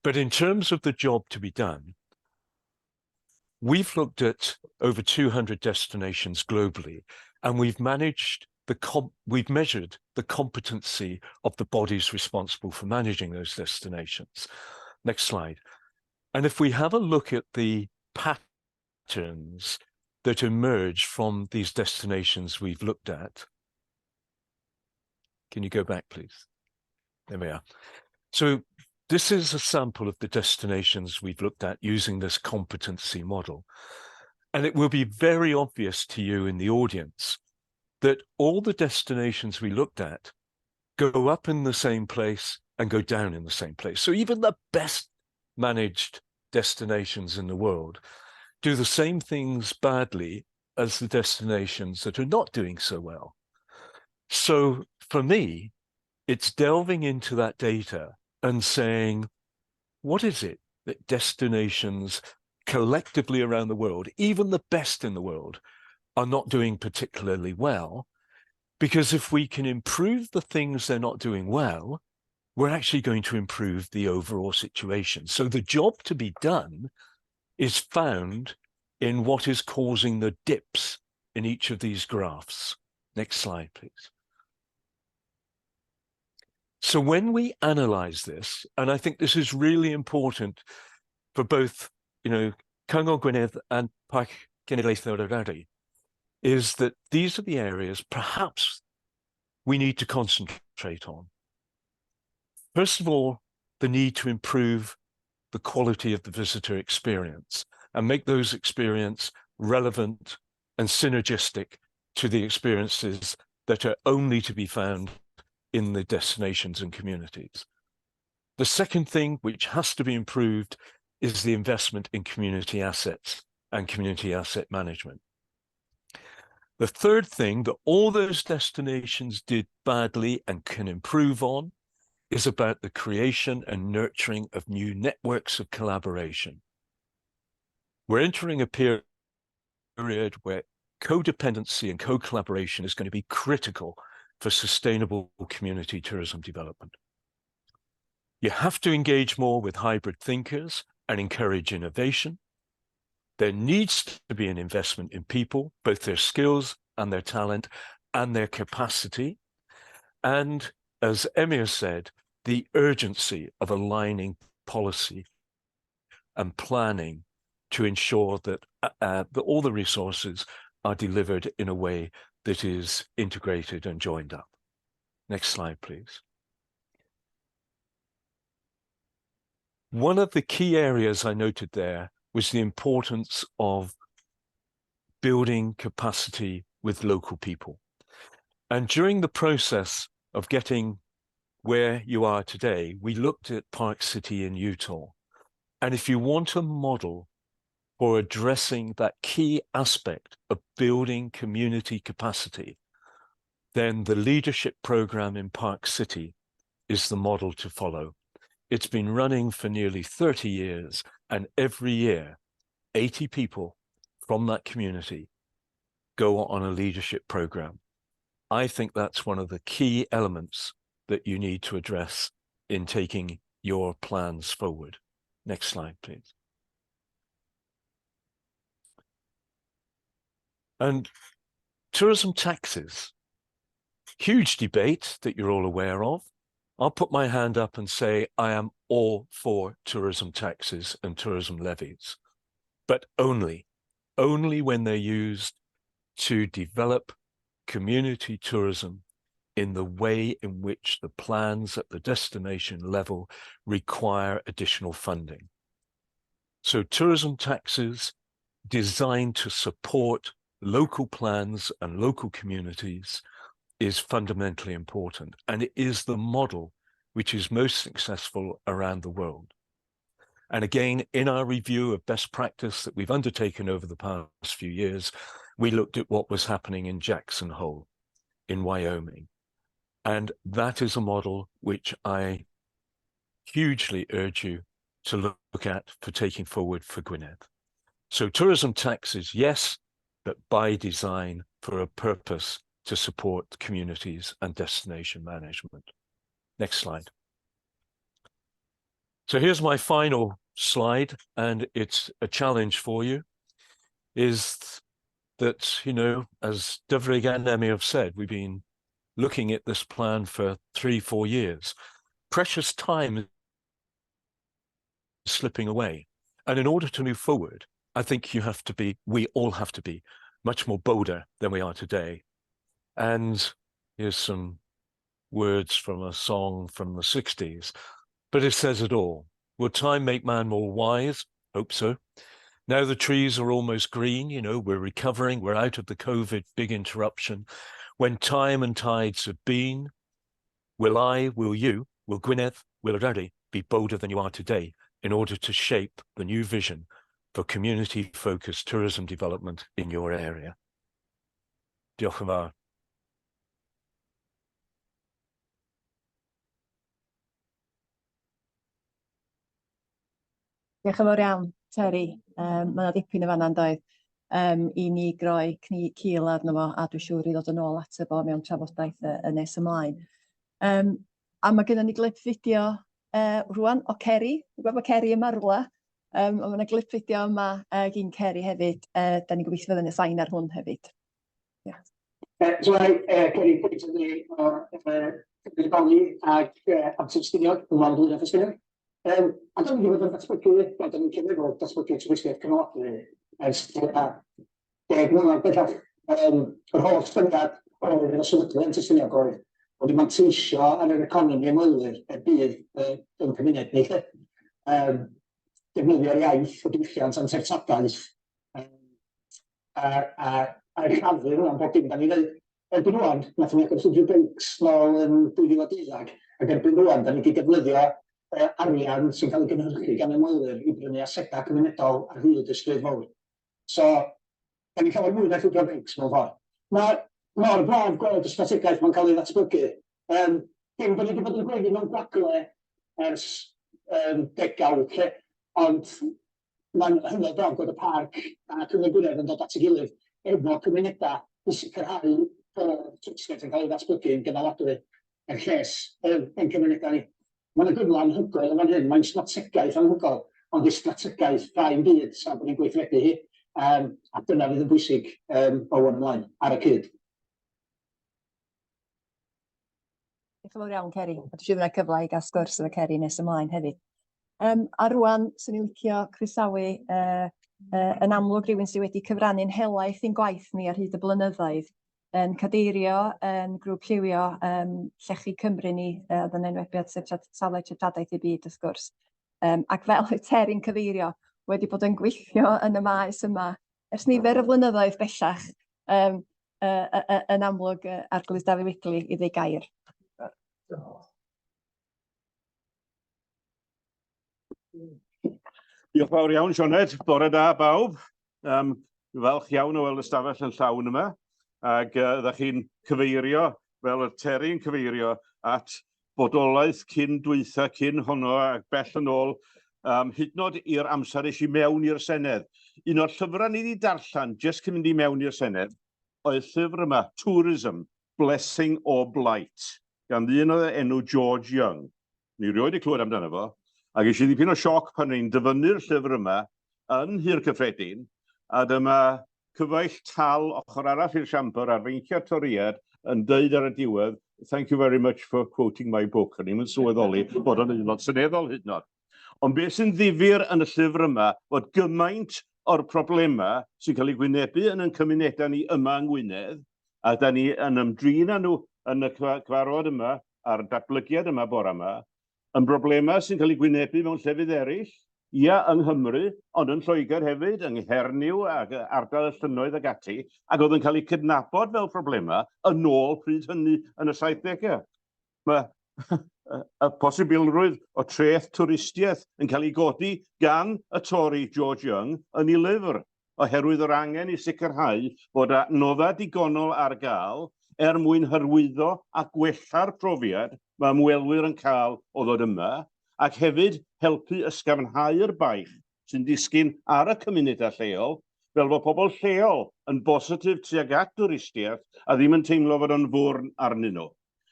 But in terms of the job to be done, we've looked at over 200 destinations globally, and we've managed the we've measured the competency of the bodies responsible for managing those destinations. Next slide. And if we have a look at the patterns that emerge from these destinations we've looked at, can you go back, please? There we are. So this is a sample of the destinations we've looked at using this competency model. And it will be very obvious to you in the audience that all the destinations we looked at go up in the same place and go down in the same place. So even the best managed destinations in the world do the same things badly as the destinations that are not doing so well. So for me, it's delving into that data and saying, what is it that destinations collectively around the world, even the best in the world, are not doing particularly well? Because if we can improve the things they're not doing well, we're actually going to improve the overall situation. So the job to be done is found in what is causing the dips in each of these graphs. Next slide, please. So when we analyze this, and I think this is really important for both, Cyngor Gwynedd and Parc Cenedlaethol Eryri, is that these are the areas perhaps we need to concentrate on. First of all, the need to improve the quality of the visitor experience and make those experience relevant and synergistic to the experiences that are only to be found in the destinations and communities. The second thing which has to be improved is the investment in community assets and community asset management. The third thing that all those destinations did badly and can improve on is about the creation and nurturing of new networks of collaboration. We're entering a period where codependency and co-collaboration is going to be critical for sustainable community tourism development. You have to engage more with hybrid thinkers and encourage innovation. There needs to be an investment in people, both their skills and their talent and their capacity. And as Emyr said, the urgency of aligning policy and planning to ensure that, that all the resources are delivered in a way that is integrated and joined up. Next slide, please. One of the key areas I noted there was the importance of building capacity with local people. And during the process of getting where you are today, we looked at Park City in Utah. And if you want a model for addressing that key aspect of building community capacity, then the leadership program in Park City is the model to follow. It's been running for nearly 30 years, and every year, 80 people from that community go on a leadership program. I think that's one of the key elements that you need to address in taking your plans forward. Next slide, please. And tourism taxes, huge debate that you're all aware of. I'll put my hand up and say I am all for tourism taxes and tourism levies, but only when they're used to develop community tourism in the way in which the plans at the destination level require additional funding. So tourism taxes designed to support local plans and local communities is fundamentally important, and it is the model which is most successful around the world. And again, in our review of best practice that we've undertaken over the past few years, we looked at what was happening in Jackson Hole in Wyoming. And that is a model which I hugely urge you to look at for taking forward for Gwynedd. So tourism taxes, yes, but by design for a purpose to support communities and destination management. Next slide. So here's my final slide, and it's a challenge for you, is that, you know, as Dyfrig and Emyr have said, we've been looking at this plan for 3-4 years. Precious time is slipping away. And in order to move forward, I think you have to be, we all have to be much more bolder than we are today. And here's some words from a song from the 60s, but it says it all. Will time make man more wise? Hope so. Now the trees are almost green, you know, we're recovering, we're out of the COVID big interruption. When time and tides have been, will I, will you, will Gwynedd, will Eryri be bolder than you are today in order to shape the new vision for community-focused tourism development in your area? Diolch yn fawr. Diolch yn fawr iawn, Terry. Mae yna ddipyn o fanna'n doedd i ni groi cni cil arno fo, a dwi'n siŵr i ddod yn ôl ato fo mewn trafodaeth yn nes ymlaen. A mae gennym ni glip fideo rwan o Ceri. Dwi'n gwybod bod Ceri yma rwla. Ond mae yna glip fideo yma gin Ceri hefyd. Da ni'n gobeithio fydd yna sain ar hwn hefyd. Yeah. So I, Ceri Pwynt yn o Gymru ac Antur Stiniog, yn Lan Blwyddyn Ffestiniog. A da ni wedi bod yn datblygu, wel, da ni'n cymryd bod datblygu twristiaeth cynaliadwy ers tua 10 mlynedd bellach. Yr holl syniad oedd efo sefydlu Antur Stiniog oedd bod ni'n manteisio ar yr economi ymwelwyr er budd ein cymuned ni 'lly. Defnyddio'r iaith, y diwylliant a'n treftadaeth a a a uchafu hwnna yn bob dim da ni'n neud. Erbyn rŵan, nathon ni agor llwybr beics nôl yn 2012, ac erbyn rŵan da ni 'di defnyddio arian sy'n cael ei gynhyrchu gan ymwelwyr i brynu asedau cymunedol ar hyd y stryd fawr. So, da ni'n llawer mwy na llwybr beics mewn ffordd. Mae mor braf gweld y strategaeth mae'n cael ei ddatblygu. Dim bod ni wedi bod yn gweiddi mewn gwagle ers degawd 'lly, ond mae'n hynod braf gweld y parc a Cyngor Gwynedd yn dod at ei gilydd efo cymunedau i sicrhau bod twristiaeth yn cael ei ddatblygu yn gynaladwy er lles ein cymunedau ni. Mae yna gyfle anhygoel yn fan hyn, mae'n strategaeth anhygoel, ond di strategaeth dda i'm byd tra bod ni'n gweithredu hi, a dyna fydd yn bwysig o wan ymlaen, ar y cyd. Diolch yn fawr iawn, Ceri. A dwi'n siŵr fydd 'na cyfle i gael sgwrs efo Ceri nes ymlaen hefyd. A rwan, 'swn i'n licio croesawu yn amlwg rhywun sydd wedi cyfrannu'n helaeth i'n gwaith ni ar hyd y blynyddoedd, yn cadeirio yn grŵp lliwio Llechi Cymru ni, oedd yn enwebiad sef Safle Treftadaeth y Byd, wrth gwrs. Ac fel oedd Terry'n cyfeirio, wedi bod yn gweithio yn y maes yma ers nifer o flynyddoedd bellach. Yn amlwg Arglwydd Dafydd Wigley i ddeu gair. Diolch fawr iawn, Sioned. Bore da, bawb. Falch iawn o weld y stafell yn llawn yma. Ac ydych chi'n cyfeirio, fel y Terry yn cyfeirio, at bodolaeth cyn dwytha, cyn honno ac bell yn ôl, hyd yn oed i'r amser es i mewn i'r Senedd. Un o'r llyfrau ni wedi darllen jyst cyn mynd i mewn i'r Senedd oedd llyfr yma, Tourism, Blessing or Blight, gan ddyn oedd enw George Young. Ni rioed wedi clywed amdano fo, a ges i ddipyn o sioc pan o'n i'n dyfynnu'r llyfr yma yn Nhŷ'r Cyffredin, a dyma cyfaill tal ochr arall i'r siambr ar feinciau'r Torïaid yn deud ar y diwedd, "Thank you very much for quoting my book." O'n i'm yn sylweddoli bod o'n aelod seneddol hyd yn oed. Ond beth sy'n ddifyr yn y llyfr yma, fod gymaint o'r problemau sy'n cael eu gwynebu yn ein cymunedau ni yma yng Ngwynedd, a da ni yn ymdrin â nhw yn y cyfarfod yma a'r datblygiad yma bore yma, yn broblemau sy'n cael eu gwynebu mewn llefydd eraill, ia, yng Nghymru, ond yn Lloegr hefyd, yng Nghernyw ac ardal y llynnoedd ac ati, ac oedd yn cael eu cydnabod fel problemau yn ôl pryd hynny yn y 70au. Mae y posibilrwydd o treth twristiaeth yn cael ei godi gan y Tory George Young yn ei lyfr, oherwydd yr angen i sicrhau bod adnoddau digonol ar gael er mwyn hyrwyddo a gwella'r profiad mae ymwelwyr yn cael o ddod yma, ac hefyd helpu ysgafnhau'r baich sy'n disgyn ar y cymunedau lleol, fel bod pobl lleol yn bositif tuag at dwristiaeth a ddim yn teimlo fod o'n fwrn arnyn nhw.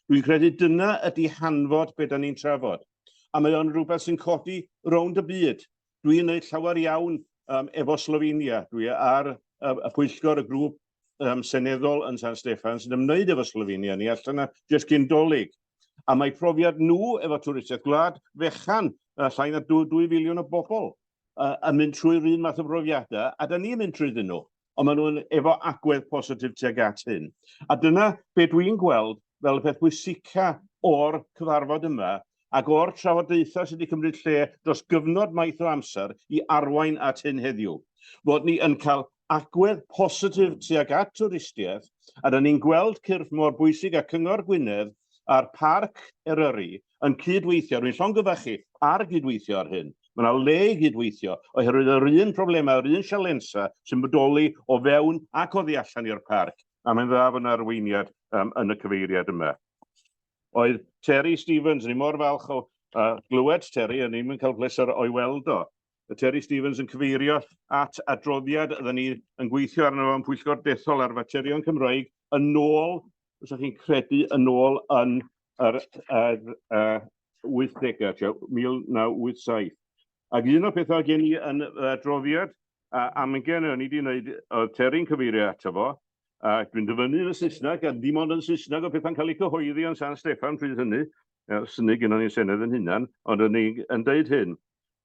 Dwi'n credu dyna ydy hanfod be da ni'n trafod. A mae o'n rhywbeth sy'n codi rownd y byd. Dwi'n gwneud llawer iawn efo Slovenia. Dwi ar y pwyllgor, y grŵp seneddol yn San Steffan sy'n ymwneud efo Slovenia. Ni allan yna jyst cyn Dolig. A mae profiad nhw efo twristiaeth gwlad fechan, llai na 2 filiwn o bobl. uh, yn mynd trwy'r un math o brofiadau, a da ni'n mynd trwyddyn nhw, ond maen nhw'n efo agwedd positif tuag at hyn. A dyna be dwi'n gweld fel y peth pwysica o'r cyfarfod yma, ac o'r trafodaethau sydd wedi cymryd lle dros gyfnod maith o amser i arwain at hyn heddiw. Fod ni yn cael agwedd positif tuag at twristiaeth, a da ni'n gweld cyrff mor bwysig â Cyngor Gwynedd a'r Parc Eryri yn cyd-weithio. Rwy'n llongyfarchu ar gyd-weithio ar hyn. Mae yna le i gyd-weithio, oherwydd yr un problemau, yr un sialensau sy'n bodoli o fewn ac oddi allan i'r parc, a mae'n dda fod yna arweiniad um, yn y cyfeiriad yma. Oedd Terry Stevens, ni mor falch o glywed Terry, a ni'n cael pleser o'i weld o. Terry Stevens yn cyfeirio at adroddiad oedden ni yn gweithio arno fo yn Pwyllgor Dethol ar faterion Cymraeg yn ôl, os ydych chi'n credu, yn ôl yn yr, yr, yr 80au, 1987. Ac un o'r pethau gen i yn yr adroddiad a amgen o'n i wedi wneud, oedd Terry'n cyfeirio ato fo, a dwi'n dyfynnu yn y Saesneg, a dim ond yn Saesneg o pethau'n cael eu cyhoeddi yn San Steffan pryd hynny, synnu gynnon ni'n Senedd yn hunan, ond o'n i yn deud hyn.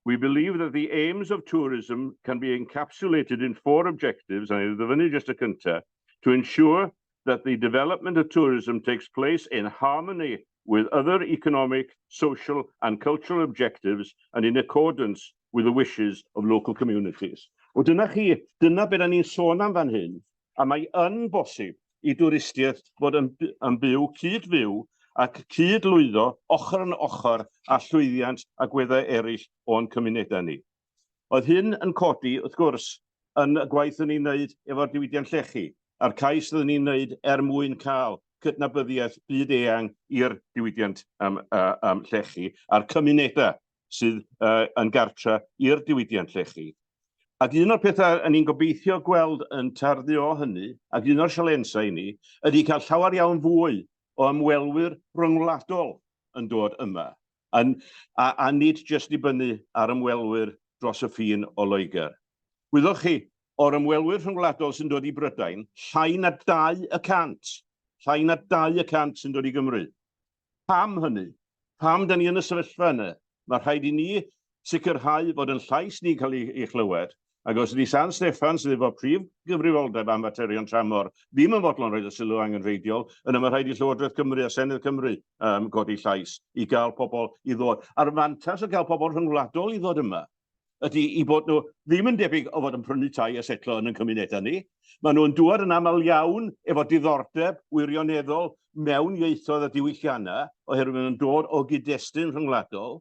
We believe that the aims of tourism can be encapsulated in four objectives, a i ddyfynnu jyst y cyntaf, to ensure that the development of tourism takes place in harmony with other economic, social and cultural objectives and in accordance with the wishes of local communities. O dyna chi, dyna beth da ni'n sôn am fan hyn, a mae yn bosib i dwristiaeth fod yn, yn byw, cyd-fyw ac cyd-lwyddo ochr yn ochr â llwyddiant agweddau eraill o'n cymunedau ni. Oedd hyn yn codi, wrth gwrs, yn y gwaith o'n i'n wneud efo'r diwydiant llechi, a'r cais oeddwn i'n wneud er mwyn cael cydnabyddiaeth byd eang i'r diwydiant um, um, llechi a'r cymunedau sydd uh, yn gartre i'r diwydiant llechi. Ac un o'r pethau yn ni'n gobeithio gweld yn tarddu o hynny, ac un o'r sialensau i ni, ydy cael llawer iawn fwy o ymwelwyr rhyngwladol yn dod yma, yn, a, a nid jyst dibynnu ar ymwelwyr dros y ffin o Loegr. Wyddoch chi, o'r ymwelwyr rhyngwladol sy'n dod i Brydain, llai na 2 y cant, llai na 2 y cant sy'n dod i Gymru. Pam hynny? Pam da ni yn y sefyllfa yna? Mae rhaid i ni sicrhau bod yn llais ni'n cael ei, ei chlywed, ac os ydy San Steffan, sydd efo prif gyfrifoldeb am faterion tramor, ddim yn fodlon rhoi y sylw angenrheidiol, yna mae rhaid i Llywodraeth Cymru a Senedd Cymru um, godi llais i gael pobl i ddod. A'r fantas o gael pobl rhyngwladol i ddod yma ydy i bod nhw ddim yn debyg o fod yn prynu tai a setlo yn ein cymunedau ni. Maen nhw'n dŵad yn aml iawn efo diddordeb wirioneddol mewn ieithoedd a diwylliannau, oherwydd maen nhw'n dod o gyd-destun rhyngwladol.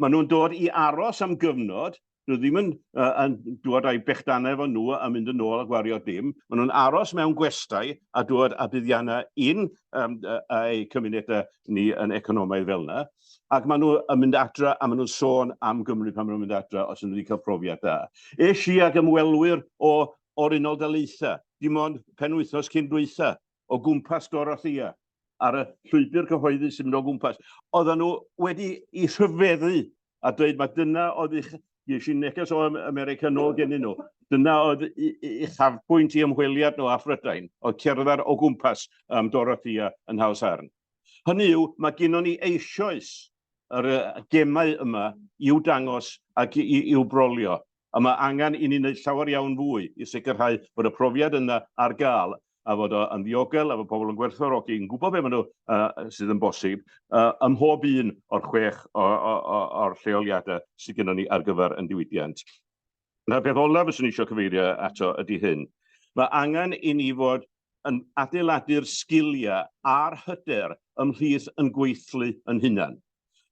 Maen nhw'n dod i aros am gyfnod, nhw ddim yn, uh, yn dŵad â'u bechdanau efo nhw a mynd yn ôl a gwario dim. Maen nhw'n aros mewn gwestai a dŵad â buddiannau i'n um, eu cymunedau ni yn economaidd fel yna. Ac maen nhw yn mynd adra a maen nhw'n sôn am Gymru pan maen nhw'n mynd adra os ydyn nhw wedi cael profiad da. Es i ag ymwelwyr o, o'r Unol Daleithiau, dim ond penwythnos cyn dwytha, o gwmpas Dorothea, ar y llwybr cyhoeddus sy'n mynd o gwmpas. Oedden nhw wedi i rhyfeddu a dweud mae dyna oedd eich... Ges i neges o America nôl gennyn nhw. Dyna oedd uchafbwynt i ymweliad nhw â Phrydain, oedd cerdded o gwmpas um, Dorothea yn Nhalsarn. Hynny yw, mae gennon ni eisoes yr gemau yma i'w dangos ac i'w brolio, a mae angen i ni wneud llawer iawn fwy i sicrhau bod y profiad yna ar gael a fod o yn ddiogel a fod pobl yn gwerthfawrogi, yn gwybod be maen nhw uh, sydd yn bosib uh, ym mhob un o'r chwech o'r lleoliadau sydd gennym ni ar gyfer yn diwydiant. Na'r peth olaf fyswn i eisiau cyfeirio ato ydy hyn. Mae angen i ni fod yn adeiladu'r sgiliau a'r hyder ymhlith yn gweithlu yn hunan.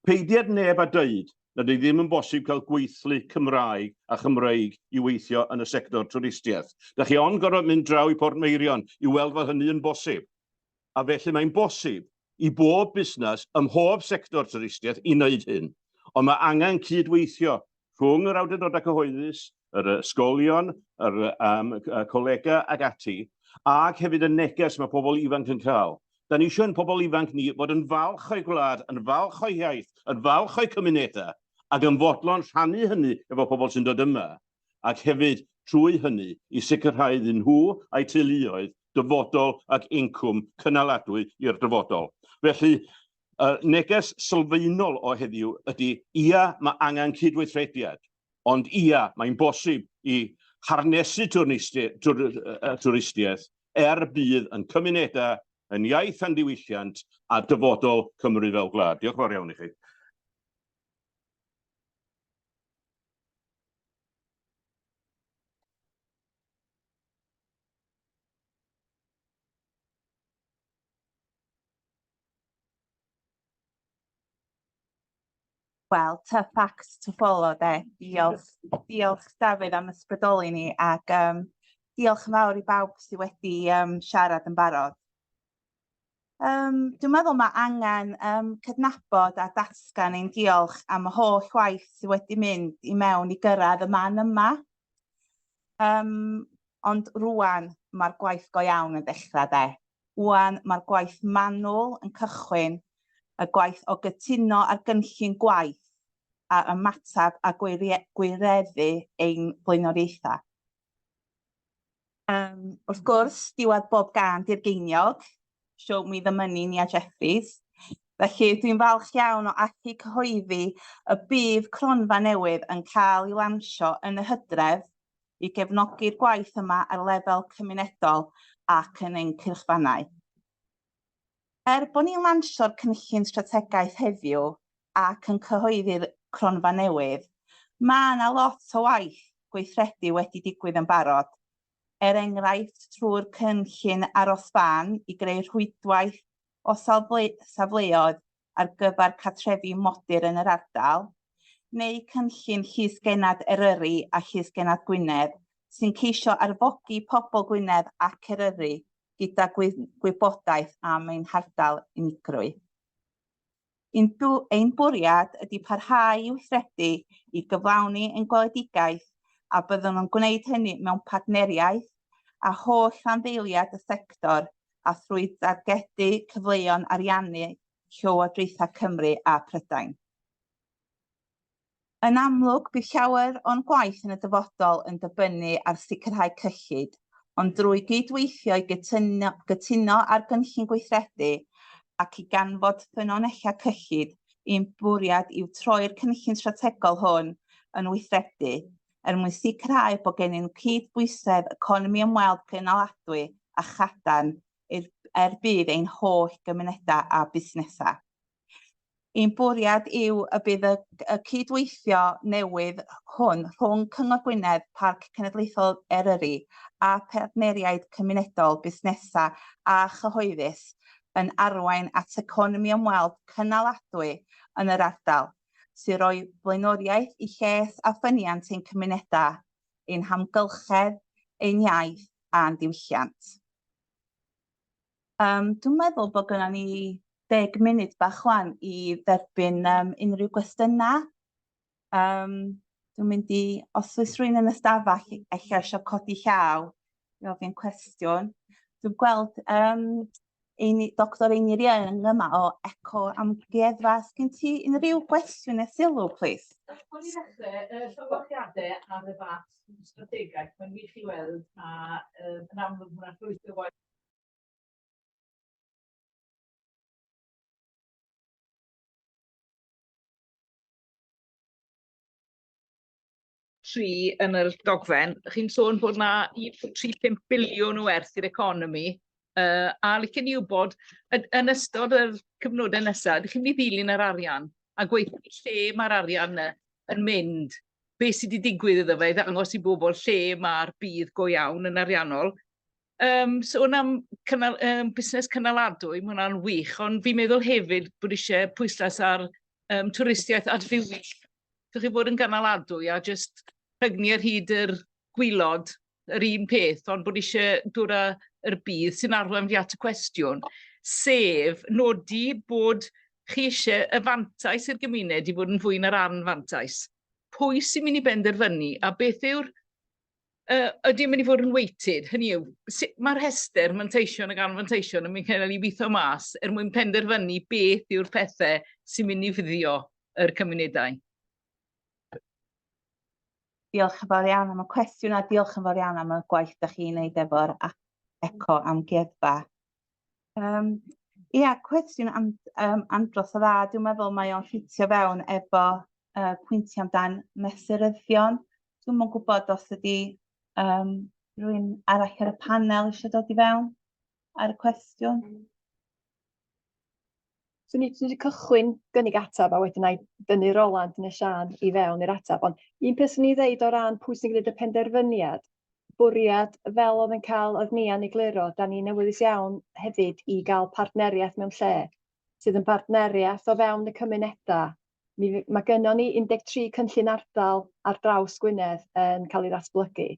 Peidied neb a dweud nad yw ddim yn bosib cael gweithlu Cymraeg a Chymreig i weithio yn y sector twristiaeth. Da chi ond gorfod mynd draw i Portmeirion i weld fod hynny yn bosib. A felly mae'n bosib i bob busnes ym mhob sector twristiaeth i wneud hyn. Ond mae angen cydweithio rhwng yr awdurdodau cyhoeddus, yr ysgolion, yr um, colegau ac ati, ac hefyd y neges mae pobl ifanc yn cael. Da ni eisiau ein pobl ifanc ni fod yn falch o'i gwlad, yn falch o'i hiaith, yn falch o'i cymunedau, ac yn fodlon rhannu hynny efo pobl sy'n dod yma, ac hefyd trwy hynny i sicrhau iddyn nhw a'u teuluoedd dyfodol ac incwm cynaladwy i'r dyfodol. Felly, y neges sylfaenol o heddiw ydy, ia, mae angen cydweithrediad. Ond ia, mae'n bosib i harnesu twristiaeth er budd yn cymunedau, yn iaith a'n diwylliant, a dyfodol Cymru fel gwlad. Diolch yn fawr iawn i chi. Wel, tough act to follow de. Diolch, diolch Dafydd am ysbrydoli ni ac um, diolch yn fawr i bawb sydd wedi um, siarad yn barod. Um, dwi'n meddwl mae angen um, cydnabod a datgan ein diolch am y holl waith sydd wedi mynd i mewn i gyrraedd y man yma. Um, ond rwan mae'r gwaith go iawn yn dechrau de. Ŵan mae'r gwaith manwl yn cychwyn, y gwaith o gytuno ar gynllun gwaith a ymateb a gwireddu ein blaenoriaethau. Um, wrth gwrs, diwedd bob gân di'r geiniog, Show Me The Money, Nia Jeffreys. Felly dwi'n falch iawn o allu cyhoeddi y bydd cronfa newydd yn cael ei lansio yn y hydref i gefnogi'r gwaith yma ar lefel cymunedol ac yn ein cyrchfannau. Er bod ni'n lansio'r cynllun strategaeth heddiw ac yn cyhoeddi'r cronfa newydd, mae yna lot o waith gweithredu wedi digwydd yn barod, er enghraifft trwy'r cynllun Aros Fan i greu rhwydwaith o safleoedd ar gyfer cartrefi modur yn yr ardal, neu cynllun Llys Genad Eryri a Llys Genad Gwynedd sy'n ceisio arfogi pobl Gwynedd ac Eryri gyda gwybodaeth am ein hardal unigrwy. Ein, ein bwriad ydy parhau i weithredu i gyflawni ein gweledigaeth a byddwn yn gwneud hynny mewn partneriaeth â holl rhanddeiliaid y sector a thrwy dargedu cyfleon ariannu Llywodraethau Cymru a Prydain. Yn amlwg, bydd llawer o'n gwaith yn y dyfodol yn dibynnu ar sicrhau cyllid, ond drwy gydweithio i gytuno, gytuno ar gynllun gweithredu ac i ganfod ffynonellau cyllid, ein bwriad yw troi'r cynllun strategol hwn yn weithredu er mwyn sicrhau bod gennym cydbwysedd economi ymweld gynaladwy a chadarn er budd ein holl gymunedau a busnesau. Ein bwriad yw y bydd y, y cydweithio newydd hwn rhwng Cyngor Gwynedd, Parc Cenedlaethol Eryri a partneriaid cymunedol, busnesau a chyhoeddus yn arwain at economi ymweld cynaladwy yn yr ardal, sy'n rhoi blaenoriaeth i lles a ffyniant ein cymunedau, ein hamgylchedd, ein iaith a'n diwylliant. Um, dwi'n meddwl bod gynnon ni deg munud bach wan i dderbyn um, unrhyw gwestiynau. Um, dwi'n mynd i, os oes rhywun yn y stafell ella eisiau codi llaw i ofyn cwestiwn. Dwi'n gweld um, Ein, Dr Einir Young yma o Eco Amgueddfa. Sgyn ti unrhyw gwestiwn neu sylw, plîs? O'n i ddechrau, y llongyfarchiadau ar y fath strategaeth, mae'n wych i weld, a um, yn amlwg mae'n llwyth o waith tri yn yr dogfen, chi'n sôn bod 'na 1.35 biliwn o werth i'r economi, uh, a licen i wybod, yn, yn ystod yr cyfnodau nesaf, ydych chi'n mynd i ddilyn yr arian a gweithio lle mae'r arian yna yn mynd, beth sydd wedi digwydd iddo fe, i ddangos i bobl lle mae'r budd go iawn yn ariannol. Um, sôn am cynnal, um, busnes cynaladwy, mae hwnna'n wych, ond fi'n meddwl hefyd bod eisiau pwyslais ar um, twristiaeth adfywyd. Dych chi bod yn gynaladwy a jyst rhygnu ar hyd yr gwylod yr un peth, ond bod eisiau dod â yr budd sy'n arwain fi at y cwestiwn, sef nodi bod chi eisiau y fantais i'r gymuned i fod yn fwy na'r anfantais. Pwy sy'n mynd i benderfynu a beth yw'r uh, ydy yn mynd i fod yn weighted? Hynny yw, sut mae'r rhestr manteision ac anfanteision yn mynd cael ei weithio mas er mwyn penderfynu beth yw'r pethau sy'n mynd i fuddio yr cymunedau? Diolch yn fawr iawn am y cwestiwn a diolch yn fawr iawn am y gwaith da chi'n neud efo'r Eco Amgueddfa. Um, ia, cwestiwn am, um, andros o dda. Dwi'n meddwl mae o'n ffitio fewn efo pwyntiau amdan mesuryddion. Dwi'm yn gwybod os ydy um, rhywun arall ar y panel eisiau dod i fewn ar y cwestiwn. Swn i wedi cychwyn gynnig ateb a wedyn na i dynnu Roland neu Siân i fewn i'r ateb. Ond un peth swn i ddeud o ran pwy sy'n gwneud y penderfyniad, bwriad fel oedd yn cael, oedd Nia'n egluro, da ni'n awyddus iawn hefyd i gael partneriaeth mewn lle sydd yn bartneriaeth o fewn y cymunedau. Mi, mae gynnon ni 13 cynllun ardal ar draws Gwynedd yn cael ei ddatblygu,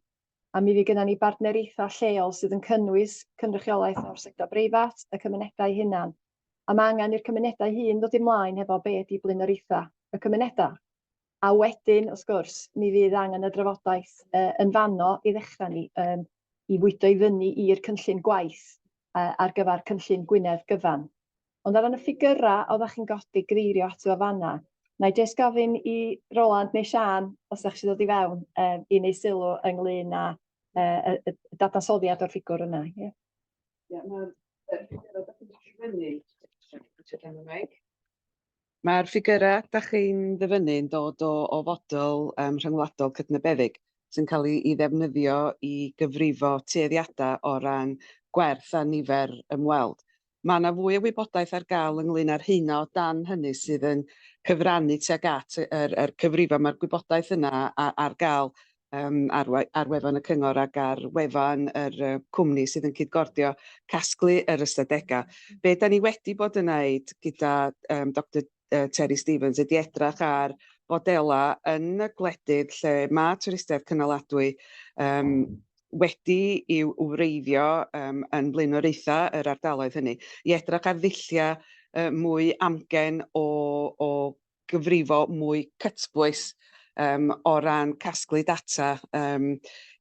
a mi fydd gynnon ni bartneriaethau lleol sydd yn cynnwys cynrychiolaeth o'r sector breifat, y cymunedau eu hunan. A mae angen i'r cymunedau hun ddod ymlaen hefo be ydy blaenoriaethau y cymunedau. A wedyn, wrth gwrs, mi fydd angen y drafodaeth uh, yn fanno i ddechrau ni, um, i fwydo i fyny i'r cynllun gwaith uh, ar gyfer cynllun Gwynedd gyfan. Ond ar ran y ffigyrau oeddech chi'n godi gyfeirio ato fo fanna, na i jyst gofyn i Roland neu Siân, os ydych chi ddod i fewn, um, i wneud sylw ynglyn â uh, y, y dadansoddiad o'r ffigwr yna. Yeah. Yeah, mae'r ffigurau dach chi'n dyfynnu, Mae'r ffigurau dach chi'n ddyfynnu yn dod o, o fodel um, rhyngwladol cydnabeddig sy'n cael ei, ei ddefnyddio i gyfrifo tueddiadau o ran gwerth a nifer ymweld. Mae yna fwy o wybodaeth ar gael ynglyn â'r rheina o dan hynny sydd yn cyfrannu tuag at yr, yr cyfrifo. Mae'r gwybodaeth yna ar gael um, ar, ar wefan y cyngor ac ar wefan yr uh, cwmni sydd yn cydgordio casglu yr ystadegau. Be da ni wedi bod yn wneud gyda um, Dr Terry Stevens ydy edrach ar fodelau yn y gwledydd lle mae twristiaeth cynaladwy um, wedi i'w wreiddio um, yn blaenoriaethau yr ardaloedd hynny, i edrach ar ddulliau uh, mwy amgen o, o gyfrifo mwy cytbwys um, o ran casglu data um,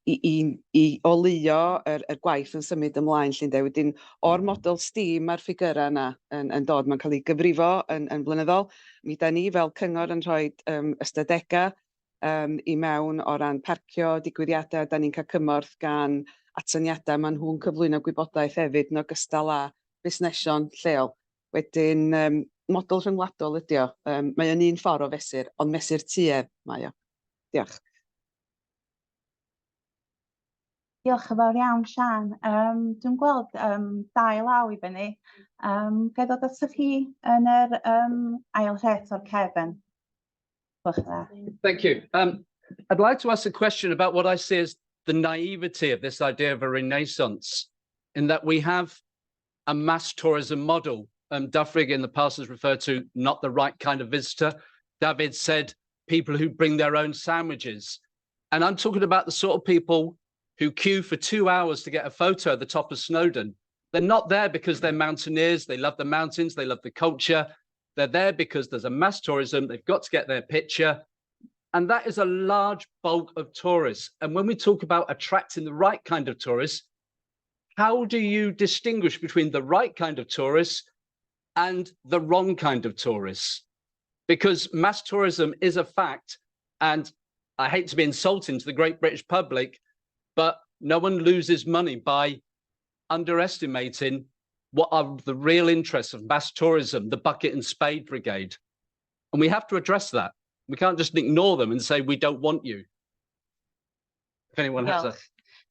i, i, i oleuo yr, yr gwaith yn symud ymlaen 'lly ynde. Wedyn o'r model STEAM mae'r ffigyrau yna yn, yn dod, mae'n cael ei gyfrifo yn, yn flynyddol. Mi da ni fel cyngor yn rhoi um, ystadegau um, i mewn o ran parcio, digwyddiadau, da ni'n cael cymorth gan atyniadau, maen nhw'n cyflwyno gwybodaeth hefyd yn ogystal â busnesion lleol. Wedyn, um, model rhyngwladol ydy o. Um, mae o'n un ffordd o fesur, ond mesur tuedd mae o. Diolch. Diolch yn fawr iawn, Siân. Um, dwi'n gweld um, dau law i fyny. Um, ga i ddod atoch chi yn yr um, ail rhes o'r cefn? Diolch yn dda. Thank you. Um, I'd like to ask a question about what I see as the naivety of this idea of a renaissance, in that we have a mass tourism model. Um, Dyfrig in the past has referred to not the right kind of visitor. David said people who bring their own sandwiches. And I'm talking about the sort of people who queue for two hours to get a photo at the top of Snowdon. They're not there because they're mountaineers, they love the mountains, they love the culture. They're there because there's a mass tourism, they've got to get their picture. And that is a large bulk of tourists. And when we talk about attracting the right kind of tourists, how do you distinguish between the right kind of tourists and the wrong kind of tourists? Because mass tourism is a fact. And I hate to be insulting to the great British public, but no one loses money by underestimating what are the real interests of mass tourism, the bucket and spade brigade. And we have to address that. We can't just ignore them and say, we don't want you. If anyone has a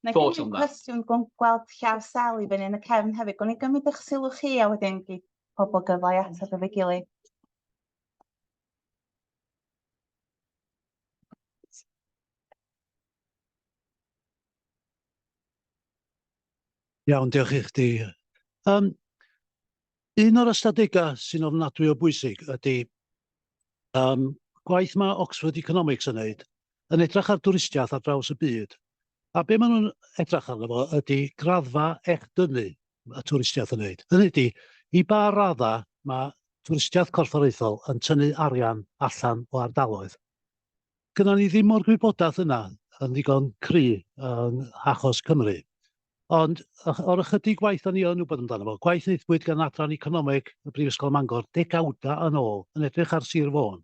Na thought on that. cwestiwn gweld llaw sel i fyny yn y cefn hefyd. Gwni gymryd eich sylw chi a wedyn gei pobl gyfle i ateb efo'i gilydd. Iawn, diolch i chdi. Um, un o'r ystadegau sy'n ofnadwy o bwysig ydy um, gwaith mae Oxford Economics yn neud, yn edrych ar dwristiaeth ar draws y byd. A be maen nhw'n edrych arno fo ydy graddfa echdynnu y twristiaeth yn neud. Hynny ydy, i ba radda mae twristiaeth corfforaethol yn tynnu arian allan o ardaloedd. Gynnon ni ddim o'r gwybodaeth yna yn ddigon cry yng achos Cymru. Ond o'r ychydig waith da ni yn wybod amdano fo, gwaith wnaethpwyd gan Adran Economeg y Brifysgol Mangor degawda yn ôl yn edrych ar Sir Fôn.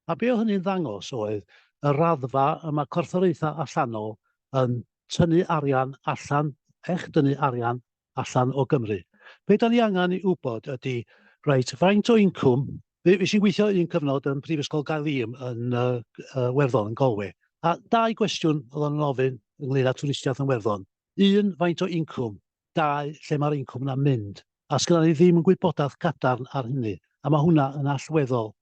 A be oedd hynny'n ddangos oedd y raddfa y mae corfforaethau allanol yn tynnu arian allan, echdynnu arian allan o Gymru. Be da ni angen i wybod ydy, reit, faint o incwm Fi, fi sy'n gweithio un cyfnod yn Prifysgol Gaerlŷn yn Werddon, yn Galway, a dau gwestiwn oedd nhw'n ofyn ynglyn â twristiaeth yn Werddon. Un, faint o incwm? Dau, lle mae'r incwm yna'n mynd? A sgynna ni ddim gwybodaeth gadarn ar hynny, a mae hwnna yn allweddol.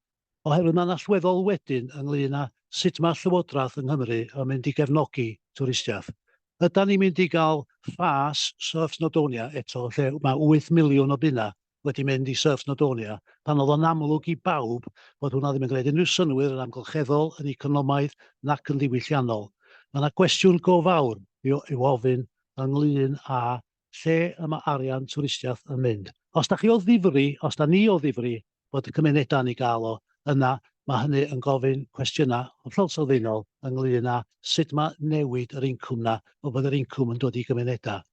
Oherwydd mae'n allweddol wedyn ynglyn â sut mae Llywodraeth yng Nghymru yn mynd i gefnogi twristiaeth. Ydan ni'n mynd i gael ffas Surf Snowdonia eto, lle mae 8 miliwn o bunna wedi mynd i Surf Snowdonia, pan oedd o'n amlwg i bawb bod hwnna ddim yn gwneud unrhyw synnwyr yn amgylcheddol, yn economaidd, nac yn ddiwylliannol. Mae yna gwestiwn go fawr i'w, i'w ofyn ynglyn â lle y mae arian twristiaeth yn mynd. Os da chi o ddifri, os da ni o ddifri bod y cymunedau yn ei gael o, yna mae hynny yn gofyn cwestiynau hollol sylfaenol ynglyn â sut mae newid yr incwm 'na, fel bod yr incwm yn dod i gymunedau.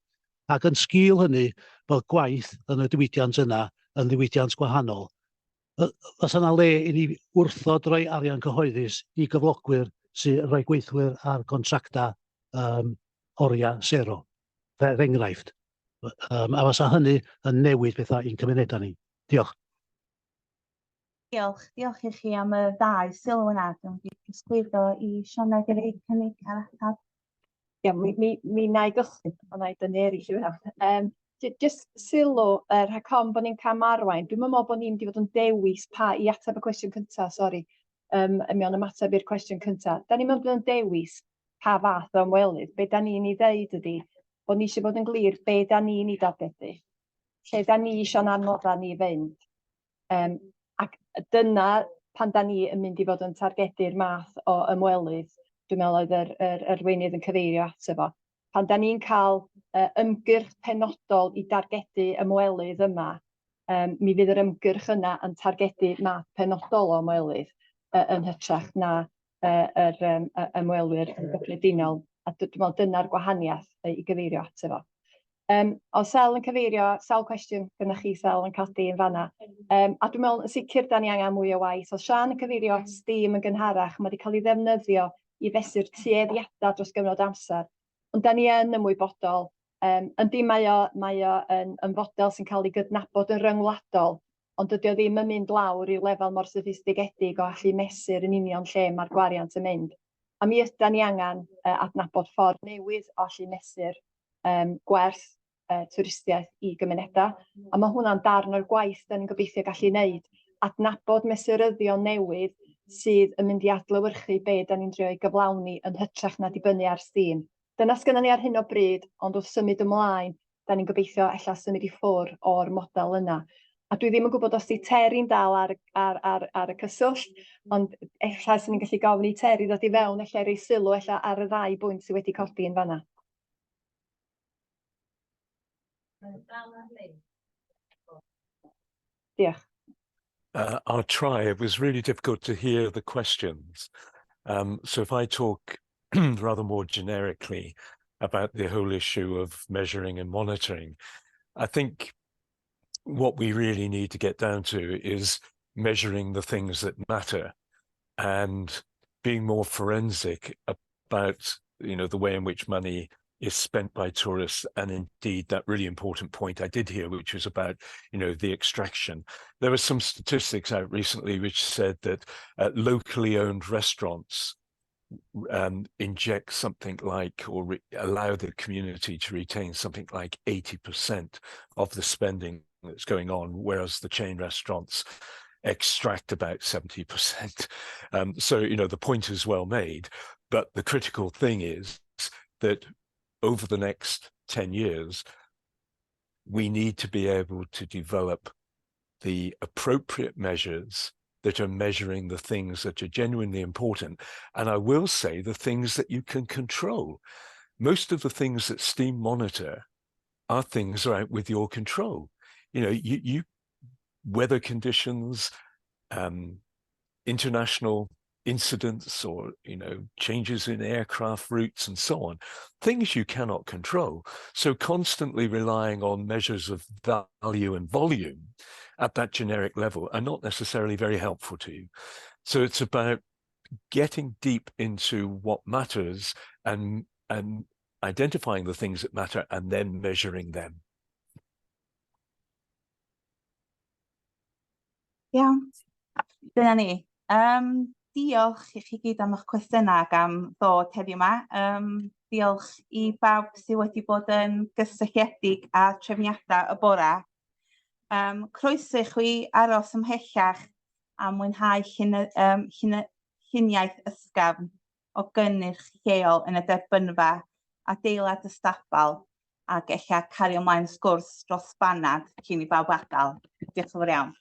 Ac yn sgil hynny, bod gwaith yn y diwydiant yna yn ddiwydiant gwahanol. Fysa 'na le i ni wrthod rhoi arian cyhoeddus i gyflogwyr sy'n rhoi gweithwyr ar gontractau um, oriau sero, er enghraifft. Um, a fysa hynny yn newid pethau i'n cymunedau ni. Diolch. Diolch, diolch i chi am y ddau sylw yna. Dwi'n mynd i trosglwyddo i Sioned i roi cynnig ar ateb. Ia, mi wna i gychwyn, ond wna i dynnu eraill i fewn. Jyst sylw, rhag ofn bod ni'n camarwain, dwi'm yn meddwl bod ni'n mynd i fod yn dewis pa, i ateb y cwestiwn cyntaf, sori, mewn ymateb i'r cwestiwn cyntaf. Da ni'n mynd yn dewis pa fath o ymwelydd. Be da ni'n ei ddeud ydy bod ni eisiau bod yn glir be da ni'n ei dargedu, lle da ni eisiau'n adnoddau ni fynd. Ac dyna pan da ni yn mynd i fod yn targedu'r math o ymwelydd, dwi'n meddwl oedd yr arweinydd yn cyfeirio ato fo. Pan da ni'n cael ymgyrch penodol i dargedu ymwelydd yma, mi fydd yr ymgyrch yna yn targedu math penodol o ymwelydd yn hytrach na yr ymwelwyr yn gyffredinol. A dwi'n meddwl dyna'r gwahaniaeth i gyfeirio ato fo. Oedd Sel yn cyfeirio, sawl cwestiwn gyda chi Sel yn codi yn fanna. A dwi'n meddwl yn sicr da ni angen mwy o waith. Oedd Siân yn cyfeirio at STEAM yn gynharach, mae wedi cael ei ddefnyddio i fesur tueddiadau dros gyfnod amser. Ond da ni yn ymwybodol, yndi mae o yn fodel sy'n cael ei gydnabod yn ryngwladol, ond dydy o ddim yn mynd lawr i lefel mor soffistigedig o allu mesur yn union lle mae'r gwariant yn mynd. A mi ydan ni angen adnabod ffordd newydd o allu mesur gwerth twristiaeth i gymunedau. A mae hwnna'n darn o'r gwaith da ni'n gobeithio gallu wneud. Adnabod mesuryddion newydd sydd yn mynd i adlewyrchu be da ni'n drio ei gyflawni yn hytrach na dibynnu ar STEAM. Dyna sgynnon ni ar hyn o bryd, ond wrth symud ymlaen, da ni'n gobeithio ella symud i ffwr o'r model yna. A dwi ddim yn gwybod os 'di Terry'n dal ar y cyswllt, ond ella 'swn i'n gallu gofyn i Terry ddod i fewn ella i roi sylw ella ar y ddau bwynt sydd wedi codi yn fanna. Diolch. I'll try. It was really difficult to hear the questions. So if I talk rather more generically about the whole issue of measuring and monitoring, I think what we really need to get down to is measuring the things that matter and being more forensic about the way in which money is spent by tourists, and indeed that really important point I did hear, which was about the extraction. There were some statistics out recently which said that locally owned restaurants inject something like, or allow the community to retain something like 80% of the spending that's going on, whereas the chain restaurants extract about 70%. So the point is well made, but the critical thing is that over the next 10 years, we need to be able to develop the appropriate measures that are measuring the things that are genuinely important. And I will say the things that you can control. Most of the things that STEAM monitor are things that are out with your control. Weather conditions, international incidents, or changes in aircraft routes and so on, things you cannot control. So constantly relying on measures of value and volume at that generic level are not necessarily very helpful to you. So it's about getting deep into what matters and identifying the things that matter and then measuring them. Iawn. Dyna ni. Um, diolch i chi gyd am eich cwestiynau ac am ddod heddiw yma. Um, diolch i bawb sydd wedi bod yn gysylltiedig â trefniadau y bore. Um, croeso i chwi aros ymhellach a mwynhau llun, um, llun, lluniaeth ysgafn o gynnyrch lleol yn y derbynfa, adeilad y stabal, ac ella cario ymlaen sgwrs dros banad cyn i bawb adael. Diolch yn fawr iawn.